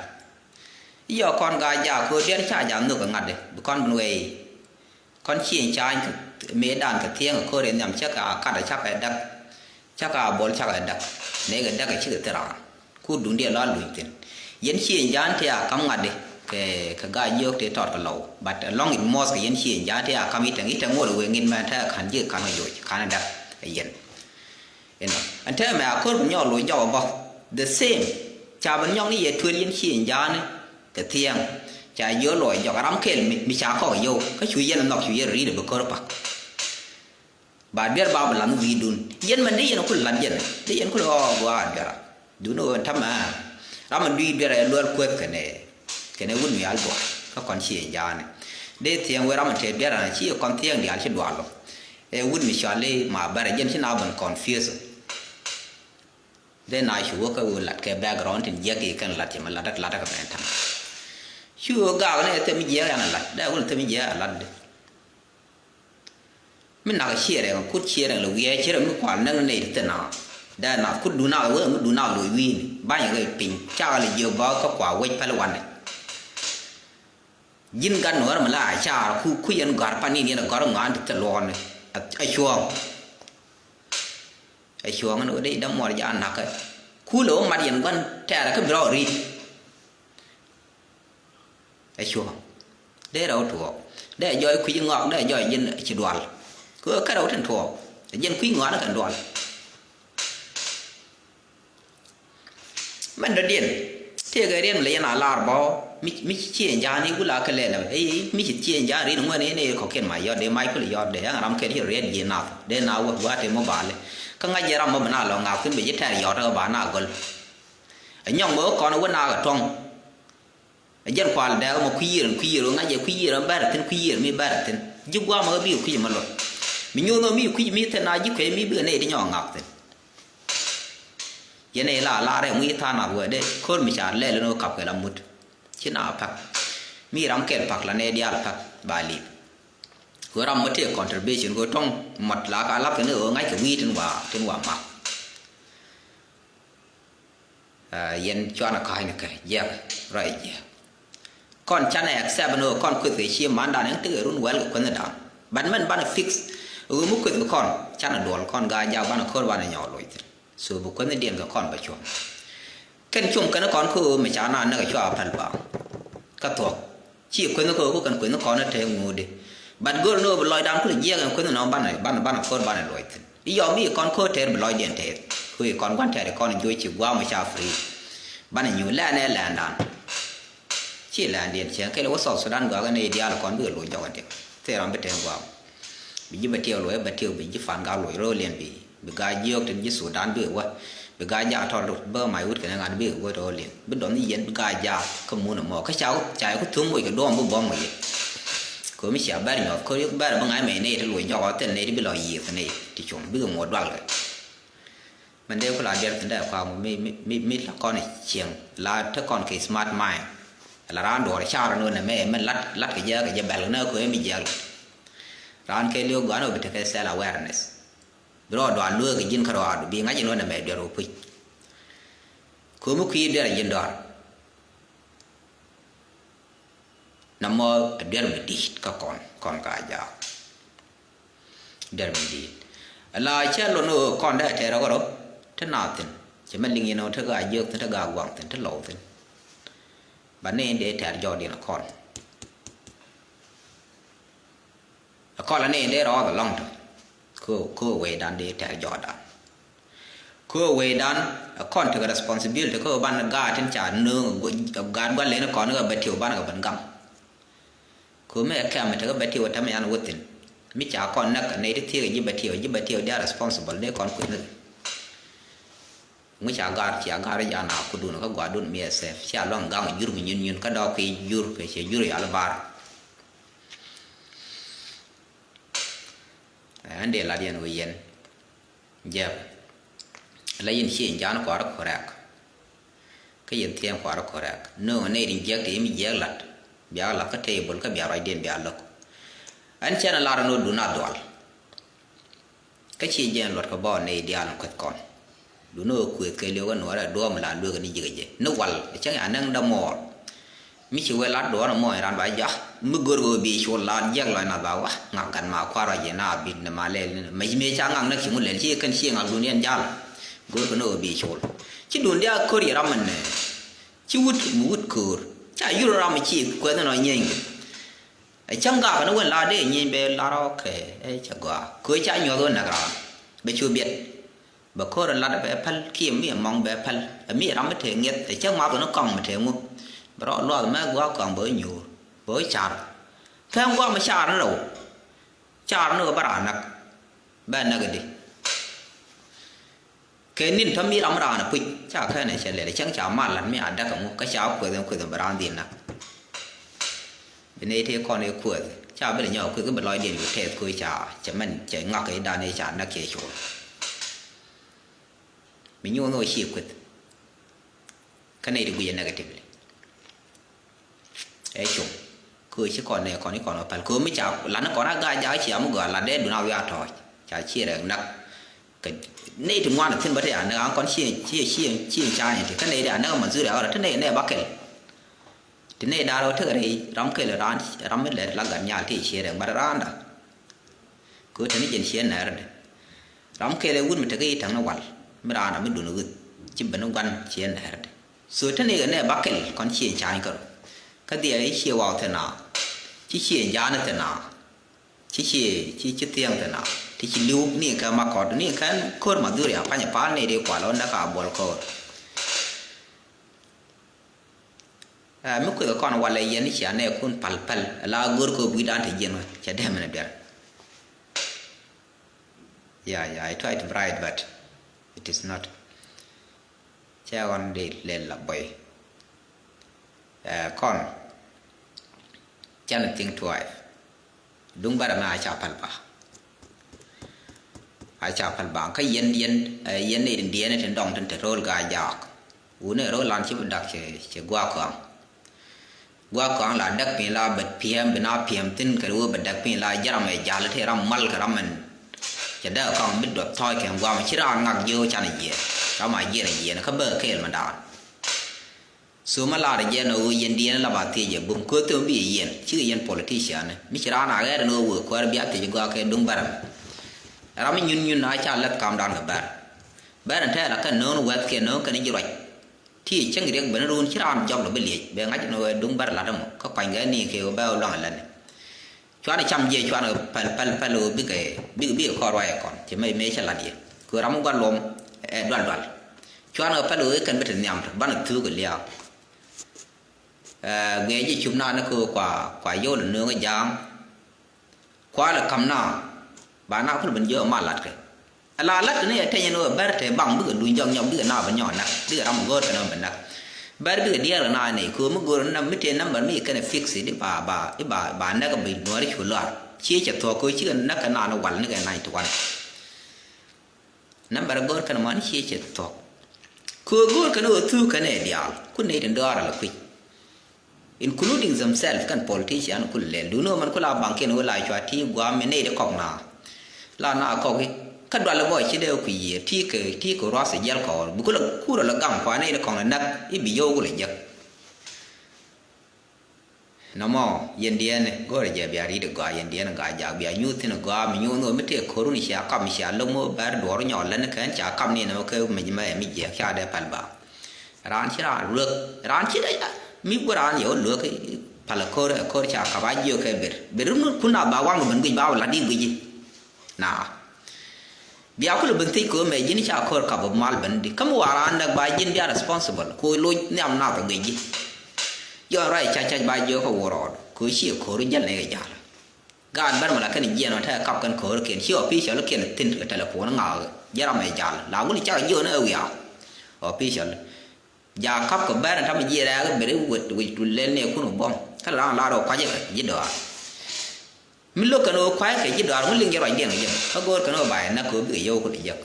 I̱ yɔ kɔn gaa jaak ko̱ diɛn ca jaak nhök kɛ ŋa̱t di bi kɔn ben wee i̱. Kɔn ci in ca̱a̱ny kɛ mëëdan kɛ thiɛŋ kɛ ko̱r in nhiam cä kɛ a kat a cä kɛ däk. Cä kɛ a bol cä kɛ däk. Mëë kɛ däk ɛ cikɛ thil raan. Ku duŋdiɛn la luny thi̱n. Yɛn Cieŋ Ja̱a̱n tëë a ka̱m ŋa̱tdi kɛ, kɛ Gaa-jiök tëë tɔt kɛ Lɔw. But alɔŋ it muɔ̱th kɛ yɛn Cieŋ Ja̱a̱n tëë a ka̱m itɛŋ, itɛŋ ŋot wëë ŋi̱n mɛn tëë a ka̱n ji̱ ka̱n kɛ joc ka̱n ɛ däk ɛ yɛn. Inɔ ɛn täämɛ a ko̱r bi nyɔk loc jɔk ɛ bä. The same. Ca bi nyɔk ni yɛ tuël yɛn Cieŋ Ja̱a̱n kɛ thiɛŋ. Ca jiök loc jɔk ram kɛl mi, mi ca kɔk yio̱w kä cu yɛn ɛ nhɔk cu yɛn ri̱t ɛ bi ko̱r pak. Ba duer ba bi lath ni wi̱i̱dun. Yɛn mɛn dee yɛn kul lath yɛn. Dee yɛn kul ɣɔɔ gua̱a̱ duer. Dun ɣöö ɛn ta̱mɛ. Ram mɛn dui̱ duer ɛ luɛl kueth kɛnɛ, kɛnɛ wut mi al dual. Kä kɔn Cieŋ Ja̱a̱n. Dee thiɛŋ wee ram mɛn te duer an ci kɔn thiɛŋ diaal ci dual lɔ. Ɛ wut mi cɔal i̱ ma bɛrɛ jɛn ci na ben confuse. Dee na cu wä kä wä lat kɛ background tin jiäk i̱ kɛn lat cɛ mɛ lat lat kɛ mɛ ta̱ŋ. Cu wä gaak ni ɛ thɛm jiäk yan ɛ lat. Dee wä ni thɛm jiäk ɛ lat dee. Mi nak ciɛ rɛŋ kut ciɛ rɛŋ lɛ wiɛɛ ciɛ rɛŋ mi kual näk ni nɛy ti thil na. Dee na kut dun na wee mi dun na loc wi̱i̱ni. Ba̱ny kɛ piny cakɛ lɛ jiök bä kä kua wec päl wanɛ. Ji̱n gat nuɔ̱ɔ̱r mi la a caar ku ku yɛn gɔ̱a̱r pan in yɛn a gɔ̱a̱r ŋɔaani ti thil luɔɔni. A cuɔ̱ɔ̱ŋ. Ɛ cuɔ̱ɔ̱ŋ ni wä dee dämuɔr ja̱a̱n na̱kä. Kulɛ wä mat yɛn gua̱n tɛɛrɛ kä bi rɔɔd ri̱t. Ɛ cuɔ̱ɔ̱ŋ. Dee rɛw tuɔɔk. Dee jɔɔc kui̱c ŋɔak dee jɔɔc ji̱n ci dual. Kɛ ɣöö kärɛw tin tuɔɔk. Ɛ ji̱n kui̱c ŋɔak ni kɛn dual. Mɛn dɔ̱diɛn tëëkɛ riɛn mi lɛ yɛn a lar bä mi, mi ci Cieŋ Ja̱a̱n i̱ wula kɛ lɛl ɛ i̱ mi ci Cieŋ Ja̱a̱n ri̱n ŋuɛn i̱ ni kɔ̱kiɛn ma yɔt dee mac kul yɔt dee ɛŋ ram kɛl ci riɛt ji̱ nath dee na wä gua̱a̱t te mobile. Kä ŋa̱c jɛ ram mɔ bi na lɔ ŋa̱k thi̱n bi ji̱ tɛr yɔt ɛ ba na gɔl. Ɛ nyɔk mɛ wä kɔn wä na kɛ tuɔ̱ŋ. Ɛ jɛn kual dɛɛk mɔ kui̱ yiër ɛn kui̱ yiër ɣöö ŋa̱c ɛ kui̱ yiër ɛn bɛr ɛ thi̱n kui̱ yiër mi bɛr ɛ thi̱n. Ji̱ gua̱a̱mɔ kä bi kui̱ mɛ luɔt. Mi nyoth ɣöö mi kui̱ mi thi̱n a ji̱ kuec mi bikɛ nɛy ti nyɔk ŋak thi̱n. Yɛn ɛ la lar ɛ ŋui̱ tha̱a̱ŋ nath wee dee ko̱r mi ca lɛl ɛn ɣöö kap kɛ la mut. Ci na pak. Mi ram kɛl pak la nɛy diaal pak ba lip. Ɣöö ram mɔ tëë contribution ɣöö tɔ̱ŋ mɔt la ka lap kɛn ɣöö ŋa̱ckɛ wi̱i̱ tin wa tin wa mak. Aa, yɛn cuanɛ ka̱a̱cnikɛ jiɛk ruac jiɛk. Kɔn canɛ accept ni ɣöö kɔn kueth kɛ cie mandan ɛn tekɛ run wɛl kɛ kuethnidan. But mɛn banɛ fix ɣöö mi kueth kɛ kɔn canɛ duɔl kɔn Gaa-jaak banɛ ko̱r banɛ nyɔɔk loc thi̱n. So bi kuethnidiɛn kɛ kɔn bɛ cuɔ̱ŋ. Kɛn cum kɛn kɔn kä ɣöö mi ca naan näk ɛ cua päl ba kä thuɔ̱k. Ci kueth ni kä ɣöö ku kɛn kueth ni kɔn ni te ŋuudi. But go̱r ni ɣöö bi lɔcdan kulɛ jiɛk ɛn kueth ni nɔmɔ banɛ banɛ banɛ ko̱r banɛ luɔc thi̱n. I̱ yɔm i̱ kɔn ko̱r tɛɛr bi lɔcdiɛn tɛɛr. Ku i̱ kɔn gua̱n tɛɛr i̱ kɔn juɔc ci gua̱a̱m ca free. Banɛ nyuur lɛ̈ɛ̈n ɛ lɛ̈ɛ̈ndan. Ci lɛ̈ɛ̈ndiɛn cɛ kɛl wä South Sudan gua̱a̱k ɛn i̱ diaal kɔn bikɛ loc jɔk ɛn tiɛk. Thil ram bi tɛɛr gua̱a̱m. Bi ji̱ bɛ tiɛw luɔc ɛ bɛ tiɛw bi ji̱ fan gal luɔc ro̱o̱liɛn bi. Bi Gaa-jiök tin ji̱ Sudan bikɛ wä. Bi Gaa-jaak tɔt bä may wut kɛnɛ ŋa̱t bikɛ wä ro̱o̱liɛn. Bi dɔn ni yɛn bi Gaa-jaak kä mun ɛmɔ. Kä ca ca yɛ ku thuŋ moc kɛ duɔ̱ɔ̱m bi buɔ̱m moc yɛ. Kɛ mi cia bɛr nyuɔth kɛ bɛr bi ŋa̱c mɛc nɛy ti luɔc jɔk ɔ thil nɛy ti bi lɔ yiëë kɛ nɛy ti cuŋ bikɛ ŋuɔ̱t dual kɛ. Mɛn dee ku la diɛl thi̱n dee kua̱a̱ŋ mi mi mi mi la kɔn cieŋ la te kɔn kɛ smart mind. La raan duɔɔr car ni wä nɛ mɛ mɛn lat lat kɛ jɛ kɛ jɛ bɛl kɛ nɛ kɛ mi jɛl. Raan kɛ li̱w gɔ̱a̱n wä bi tekɛ self awareness. Bi rɔɔdu a lueek ji̱n kärɔaadu bi ŋa̱c in wä nɛ mɛ duer wä puc. Ko̱mi kui̱ duer ji̱n dɔ̱r. Nɔmɔ duer mi di̱i̱t kä kɔn kɔn ka jaak. Duer mi di̱i̱t la cɛ lon ɣöö kɔn dee tɛɛr ɣɔrɔ. Te naath thi̱n cɛ mɛ liŋ yɛn ɣöö te gaa jiök thi̱n te gaa guaŋ thi̱n te lɔw thi̱n. Ba ni in dee tɛɛr jɔɔk diɛn kɔn. Ɛ kɔn la ni dee rɔɔth ɛlɔ̱ŋ tɔ. Kä kä wecdan dee tɛr jɔɔdan. Kä wecdan ɛ kɔn tekɛ responsibility kä ban gaat tin ca nööŋ ɛ gaat gua̱l leni kɔn kɛ bɛ tiw ban kɛ ben gam. Kä mi ɛ kɛm tekɛ bɛ tiw ɛ tɛmɛ yan wä thi̱n. Mi ca kɔn näk ɛ nɛy ti thiek ɛ ji̱ bɛ tiw ɛ ji̱ bɛ tiw dia responsible dee kɔn kui̱ näk. Ŋu ca gar cia gar ja na kudun kä guadun mi ɛ sɛf cia luaŋ gaŋ jur mi nyun nyun kä dɔɔk ki jur kɛ cie jur yal bar. Ɛn dee lat yɛn wee yɛn. Jɛp. La yɛn cie jan kuar correct. Kä yɛn thiɛŋ kuar correct. Nööŋ nɛy rin jiɛk te yim jiɛk lat. Bia lat kä table kä bia ruacdiɛn bia lo̱k. Ɛn cɛn a lar ɛn ɣöö dun a dhual. Kä ci jɛn luɔt kɛ bɔɔn nɛy diaal in kueth kɔn. Duni ɣöö kuëëth kɛ li̱w kä nuɔɔrɛ duɔ̱ɔ̱m la lueek ni ji̱ kɛ jɛ ni wal cäŋ ya nɛŋ dämuɔɔr. Mi ci wee lat duɔ̱ɔ̱r ɛmɔ in ran ba jɔak mi gör kɛ ɣöö bi col la jiɛk lɔc na ba wa ŋak gat ma kua̱r wa jɛ na bi ni ma lɛl ni mec mec ca ŋak näk ci ŋu lɛl ci kɛn ci ŋak duni ɛn jal. Go̱o̱r kɛ ni ɣöö bi col. Ci duun diaal ko̱r yɛ ram ɛn, ci wut mi wut ko̱o̱r. Ca yur ram ci kuɛth ɛn ɔ nyieeny kɛ. Ɛ cäŋ gak ni wen la dee nyieeny bɛ lar ɔ kɛ ɛ cɛ gɔaa. Ko̱o̱r ca nyuɔth wä näk ram. Bɛ cu biɛt. Bɛ ko̱r ɛ lat ɛ bɛ päl kiɛ mi ɛmɔŋ bɛ päl. Ɛ mi ram mi tëë ŋiɛth ɛ cä ŋuath ni kɔŋ mi tëë ŋu. Bɛ rɔ luath mɛ gua̱a̱k kɔŋ bɛ wä nyuur bɛ wä car. Kɛn gua̱a̱k mi car ni rɛw. Car ni wä bä raan näk. Bɛ näk ɛ di. Kɛ nin tɔ mi ram raan ɛ puc ca kɛn ɛ cɛ lɛl ɛ cäŋ ca mal lat mi a däk ɛ ŋu kä ca kueth ɛn kueth ɛn bɛ raan dhil näk. Bi nɛy tëë kɔn i̱ kuäth ca bi lɛ nyɔk kui̱ kä bi lɔcdiɛn i̱ bi tɛth ko̱ ca cɛ mɛn cɛ ŋak i̱ dan i̱ ca näk cɛ col. Mi nyuɔn ɣöö ci kueth kä nɛy ti guic ɛ negatively. Ɛ com kä ci kɔn nɛ kɔn i̱ kɔn ɣä päl kä mi ca lan i̱ kɔn a gac jakä cia mi gɔaa lat dee dun a wiaa tɔɔc ca ci rɛk näk. Kɛ nɛy ti ŋuan thi̱n bä ti a näk an kɔn ci ci ci ci ca ni ti kä nɛy ti a näk ma dhuri a ɣɔr ti nɛy nɛ ba kɛl. Ti nɛy da̱r ɣä tekɛ rɛy ram kɛl ran ram mi lɛr la gat nyal ti cier rɛk bat randa. Kɛ ɣöö teni jɛn ciɛ nɛɛr dɛ ram kɛl ɛ wut mi tekɛ i̱ täŋ ni wal mi randa mi dun ɣöth ci ben ni guan ciɛ nɛɛr dɛ. So teni kɛ nɛ ba kɛl kɔn ciɛ ca̱ny kɛ rɔ. Kä dhiɛ i̱ ciɛ waw thina ci ciɛ ja̱a̱n thina. Ci ci ci ci thiɛŋ thina ti ci li̱w ni kɛ ma kɔt ni kɛn ko̱r ma dhuri a panyɛ pa̱a̱n ni di kual ɣä näk a buɔl ko̱r. Ɛ mi kueth kɔn walɛ yɛn cia nɛ kun pal pal la go̱r kɛ wi̱dan te jiɛn cɛ dɛm ni biɛr. Yeah, yeah, I try to bright but it is not. Cɛ ɣɔn di lel la boy. Ɛ kɔn cɛn think twice. Duŋ bärɛ mɛ a ca päl ba. A ca päl ba kä yɛn yɛn ɛ yɛn ni diɛn tin dɔŋ tin te ro̱l gaa jaak. Wuni ro̱l lan ci bi dak cɛ cɛ guak kɔaŋ. Guak kɔaŋ la dak piny la bɛ piɛm bi na piɛm thin kɛ wee bɛ dak piny la jaram ɛ jal te ram mal kɛ ram ɛn. Cɛ dak kɔaŋ bi duɔth thɔɔc kɛ guam ci raan ŋak jiɛ wee can ɛ jiɛ ram a jiɛ ɛ jiɛ kä bä kɛɛl mɛ daan. So ma lar jɛ nɔ ɣöö yɛn diɛn la ba thiec jɛ bum köth thom bi yɛ yɛn cikɛ yɛn politician mi ci raan a ɣɛɛr ɛn ɣöö wëë kuäär bia thiec gɔaa kɛ duŋ bärɛ mɛ. Ram mi nyun nyun a ca lɛth kam dan kɛ bär. Bär ɛn tɛɛl a kɛn no̱o̱ŋ wɛth kɛ no̱o̱ŋ kɛn ji̱ ruac. Ti cäŋ riɛk ben run ci raan jɔk lɔ bi liec bɛ ŋa̱c ɛn ɣöö duŋ bär lat ɛmɔ kä kuany gɛ ni kɛ ɣöö bɛ ɣöö luaŋ ɛlɛn. Cuanɛ cam jiɛ cuanɛ päl päl päl ɣöö bikɛ bikɛ bikɛ kɔn ruac ɛ kɔn cɛ mɛ mɛ cɛ lat yɛ kɛ ɣöö ram mi gua̱n luɔm ɛ dual dual. Cuanɛ päl ɣöö kɛn bi te nhiam te banɛ thuuk ɛ liaak. Ɛ guiɛ ji̱ cup na ni kɛ ɣöö kua kua yio̱w lɛ nööŋ ɛ ja̱a̱ŋ. Kua lɛ ka̱m na ba na päl ben jiɛ ɣöö ma latkɛ. Ala lat kɛ ni ɛ tɛny ɛn ɣöö bär te baŋ bikɛ luny jɔk nyɔk bikɛ na bɛ nyɔk nak bikɛ ram go̱o̱r kɛn ɣöö bɛ nak. Bär bikɛ diɛɛr kɛ na ni kɛ ɣöö mi go̱o̱r mi tëë number mi kɛn ɛ fix i̱ di ba ba i̱ ba ba näk bi nuɔ̱ɔ̱ri cu lɔar. Ciɛ cɛ thuɔ̱k kɛ ɣöö cikɛ näk kɛ na ni wal ni kɛ ninety one. Number go̱o̱r kɛn man ciɛ cɛ thuɔ̱k. Kɛ ɣöö go̱o̱r kɛn ɣöö thuuk kɛn ɛ diaal kun nɛy tin dɔaar ala kui̱c. Including themselves kɛn politician kul lɛl dun ɣöö man kula bankiɛn ɣöö la cua ti guam mi nɛy ti kɔk na. La na kɔk i̱ kä dual i̱ bɔy ci dee ku yiëë ti kɛ ti kɛ ruath i̱ jiɛl kɔɔr bi kula kur ala gaŋ kua nɛy ti kɔk na näk i̱ bi yio̱w kula jek. Nɔmɔ yɛn diɛn go̱rɛ jɛ bia ri̱t i̱ gɔaa yɛn diɛn gaa jak bia nyuuth thi̱n i̱ gɔaa mi nyuuth ɣöö mi tëë ko̱run cia kap mi cia lo̱k mi wä bär duɔɔr nyɔɔl län kɛn ca kap ni nɔmɔ kɛ mi ji̱ mɛ mi jiɛk ca dee pal ba. Raan ci raan ruek raan ci dee mi guɔ raan yɛ wä luek pal ko̱r ɛ ko̱r ca kap a jiök kɛ ber ber run kun a ba waŋ ben guic ba wä lat di guic i̱. Na bia kulɛ ben thiec kɛ ɣöö mɛ ji̱n ca ko̱r kap mal ben di kä mi wa raan näk ba ji̱n bia responsible kɛ ɣöö loc nhiam nath ɛ guic ji̱. Jɔn ruac cac cac ba jiök kɛ wä rɔɔd kɛ ɣöö ci ko̱r jäl ni kɛ ja̱l. Gaat bär mi la kɛn jiɛɛn ɔ tɛk kap kɛn ko̱r kiɛn ci official kiɛn thi̱n kɛ telephone ŋaak jɛ ram ɛ ja̱l la wun cak jiök ni ɛ wiaa. Official. Ja kap kɛ bɛr ni tam jiɛ rɛɛk beri wet wi̱c tu lɛl ni kun bɔm kä la ran lar ɔ kuacɛ kɛ ji̱ dɔaar. Mi lo̱k kɛn ɣöö kua̱ckɛ ji̱ dɔaar ŋu liŋ jɛ ruacdiɛn kɛ jɛ kä go̱o̱r kɛn ɣöö ba yɛ näk kɛ ɣöö bikɛ yio̱w kä ti jek.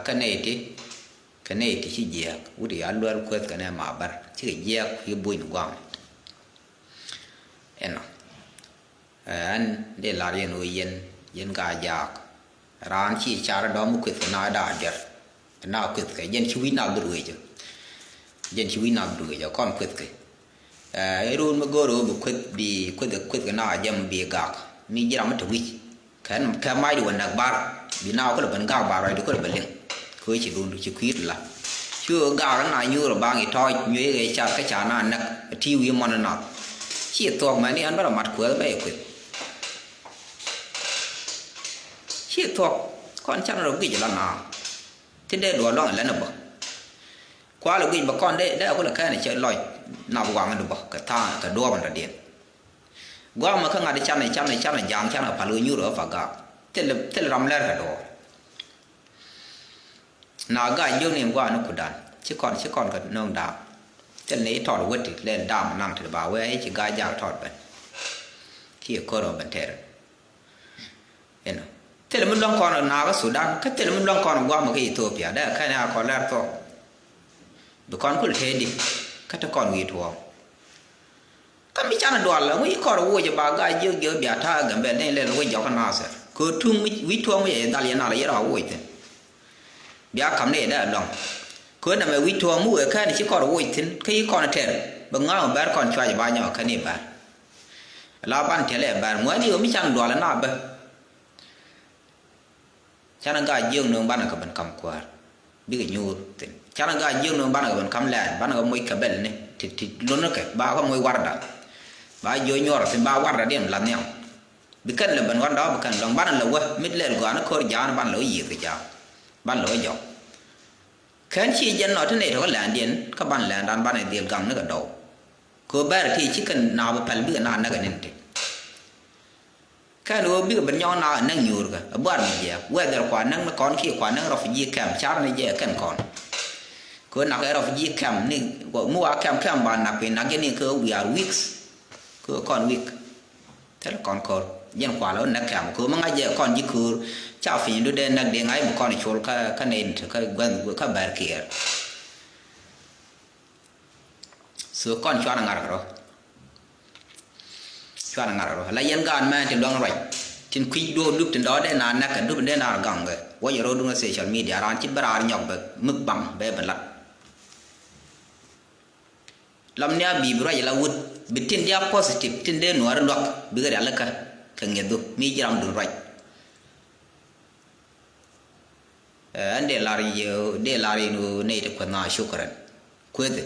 Kä nɛy ti kɛ nɛy ti ci jiääk wut ya luɛl kueth kɛn ɛ ma bär cikɛ jiääk kui̱ buny gua̱a̱m. Ɛnɔ ɛn dee lar yɛn ɣöö yɛn yɛn ka jaak. Raan ci car dɔm kueth kɛ na daa jɔr na kueth kɛ jɛn ci wi̱c na bi ruëëcä. Jɛn ci wi̱c na bi ruëëcä kɔn kueth kɛ. Ɛ ro̱o̱n mi go̱o̱r ɣöö bi kueth bi kueth kueth kɛ na jɛm bi gak mi ji̱ ram mi te wi̱c. Kɛn kɛ mac di wä näk bar bi na wä kulɛ ben gak bar ruacdu kulɛ ben liŋ. Kɛ wee ci duundu ci kui̱t la. Cu gak na nyuur baŋ i tɔɔc nyuec kɛ car kä ca na näk ti wi̱i̱ muɔn nath. Ci thuɔk mɛn iɛn bä rɔ mat kuɛth bɛ i kueth. Ci thuɔk kɔn can rɔ guic la na. Ti dee duɔl lɔŋ ilɛn ibä. Kual iguic bä kɔn dee dee kulɛ kɛn icɛ lɔc nap waŋ in ibä kɛ tha̱a̱ŋ kɛ duɔɔp in rɔ̱diɛn. Guamä kä ŋa̱t ican ican ican ijaŋ can ipäl kɛ nyuur ɣä pa gaak. Thil thil ram lɛr kɛ duɔɔr. Na gaak jiök ni in gua̱a̱ ni kudan ci kɔn ci kɔn kɛ no̱o̱ŋ daam. Thil ni itɔɔt wet ti lɛl daam naŋ ti ba wee i̱ ci gaak jaak tɔɔt ben. Kiɛ ko̱r ɣä ben tɛɛr. Inɔ thilɛ mi luäŋ kɔn naakä Sudan kä thilɛ mi luäŋ kɔn guamä kä Ethiopia dee kɛn a kɔn lɛr thuɔk. Bi kɔn kul tëëdi kä ti kɔn wi̱i̱ tuɔɔm. Kä mi canɛ dual ŋuci kɔr woc ba gaak jiök jiök bia ta̱a̱ Gambɛl ni lɛl wec jɔkä Nasir kɛ tuŋ wi̱c tuɔɔm wi̱c ɛ dhal yɛn nal yɛn rɔ woc thi̱n. Bia kam ni yɛ dee luäŋ kɛ nɛmɛ wi̱c tuɔɔm mi wëë kɛn ci kɔr woc thi̱n kä yi kɔn tɛr bi ŋa̱a̱ŋ bɛr kɔn cuac ba nyɔk kä ni bɛr. La ban tɛl ɛ bɛr ŋuani ɣöö mi can dual na bä. Canɛ gaak jiök nööŋ banɛ kɛ ben kam kuäär bikɛ nyuur thi̱n. Canɛ gaak jiök nööŋ banɛ kɛ ben kam lɛɛn banɛ kɛ moc kɛ bɛl ni ti ti lon ni kɛ ba kɛ moc warda. Ba jiök nyuɔr thi̱n ba warda diɛn la nhiam. Bi kɛn lɛ ben warda bi kɛn lɔŋ banɛ lɛ wä mit lɛl gɔaa ni ko̱r ja̱a̱n banɛ lɛ wä yiëëth kɛ ja̱a̱n. Banɛ lɛ wä jɔk. Kɛn ci jɛn nɔ ti nɛy tɔ̱ kä lɛɛndiɛn kä ban lɛɛndan banɛ dhil gaŋ ni kɛ dɔw. Kɛ ɣöö bɛɛr ti ci kɛn naap päl bikɛ na näk ɛ nin ti. Kɛn ɣöö bikɛ ben nyɔk na näk nyuurkɛ ɛ buar mi jiɛɛk whether kua näk ni kɔn kiɛ kua näk refugee camp car ni jɛ kɛn kɔn. Kɛ ɣöö nak ɛ refugee camp ni mi wa camp camp ba nak piny nak jɛ ni kɛ ɣöö we are weak. Kɛ ɣöö kɔn weak. Thil kɔn ko̱r jɛn kual ɣän näk kɛm ko̱r mi ŋa̱c jɛ kɔn ji̱ ko̱r. Ca piny du dee näk dee ŋa̱c mi kɔn col kä kä nɛy ti kä guänh kä bɛr kiɛɛr. So kɔn cuanɛ ŋa̱r kɛ rɔ. Cuanɛ ŋa̱r kɛ rɔ la yɛn gaat mɛn ti luäŋ ruac tin kui̱c duɔ̱ɔ̱k dup tin dɔɔk dee na näk kɛ dup dee na gaŋ kɛ wä jɛ rɔ duŋ kä social media raan ci bä raar nyɔk bɛ mik baŋ bɛ bɛ lat. Lam ni a bi̱i̱ bi ruac la wut bi tin dia positive tin dee nuɔɔri luak bikɛ rialikä kɛ ŋiɛthu mi ji̱ ram dun ruac. Ɛn dee lar yɛ dee lar yɛ ni nɛy ti kuɛth na shukran. Kuethi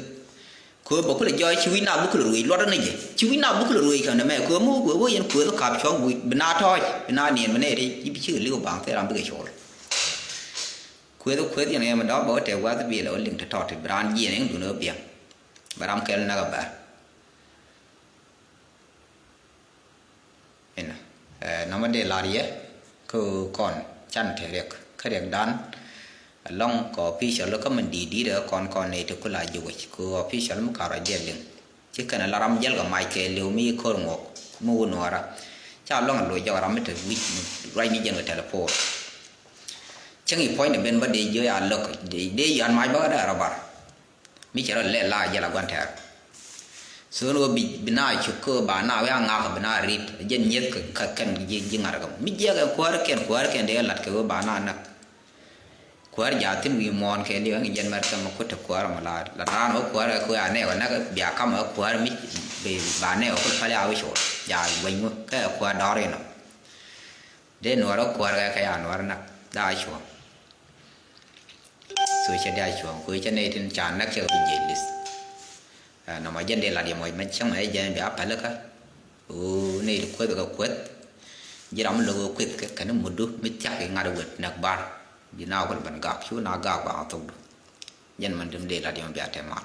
kuethi bä kulɛ jɔɔc ci wi̱c na bi kulɛ ruëëc luɔt ni jɛ ci wi̱c na bi kulɛ ruëëc kɛ nɛ mɛ kuethi mi wee wee yɛn kuethi kap cuɔ̱k wi̱c bi na tɔɔc bi na niɛn bi nɛy ti ci bi cikɛ li̱w baŋ thil ram bikɛ cuɔl. Kuethi kuethi yɛn yɛn mi dɔ̱k bä wä tɛk wath bi lɛ wä liŋ ti tɔt bi raan jiɛn yɛn dun wä biɛŋ. Bɛ ram kɛl näk a bär. Inɛ nɔmɔ dee lar yɛ kä kɔn can te riɛk kä riɛkdan. Alɔŋ kɛ official kä min di̱i̱t di̱i̱t ɛ kɔn kɔn ni ti kula ji̱ wec kɛ official mi karɔ jɛ liŋ. Ci kɛn la ram jäl kɛ mac kɛ liw mi ko̱r ŋuɔk mi wun wara. Ca lɔŋ a loc jɔk ram mi te wi̱c ruac ni jɛn kɛ telephone. Cäŋ i̱ puɔ̱ny ni ben bä dee jiö ya lo̱k dee yɔ̱a̱n mac bä kä dee rɔ bar. Mi cɛ rɔ lɛ la jɛ la gua̱n tɛɛr. So ni wä bi na cuk kä ba na wä a ŋak bi na rit jɛ nyieth kä kɛn ji̱ ŋa̱t kä mi jiɛk ɛn kuäär kɛn kuäär kɛn dee lat kɛ wä ba na nak. Kuäär jaathin wi̱i̱ muɔ̱ɔ̱n kɛ li̱w ɛn jɛn mɛr kɛ mɛ kut te kuäär mɛ la la raan wä kuäär kɛ kuäär anɛ wä nak bia kam wä kuäär mi bi ba nɛ wä kul pali a wä cuɔl. Ja gueny wä kɛ kuäär dɔr inɔ. Dee nuɔr wä kuäär kɛ kɛ ya nuɔr nak daa cuɔl. So cɛ dia cuɔ̱ŋ kuɛ cɛ nɛy tin ca näk cɛ kɛ bi jiɛc li̱th. Nɔmɔ jɛn dee lat yɛ mɔc mɛ cäŋ mɛ jɛn bia pälikä. Ɣöö nɛy ti kueth kɛ kueth. Ji̱ ram mi lo̱k ɣöö kueth kɛ kɛn i̱ mutdu mi thiak i̱ ŋa̱t i̱ wet näk bar. Bi na wä kul ben gak cu na gak ba ɣä thokdu. Jɛn mɛn dim dee lat yɛ mɛ bia tɛm mal.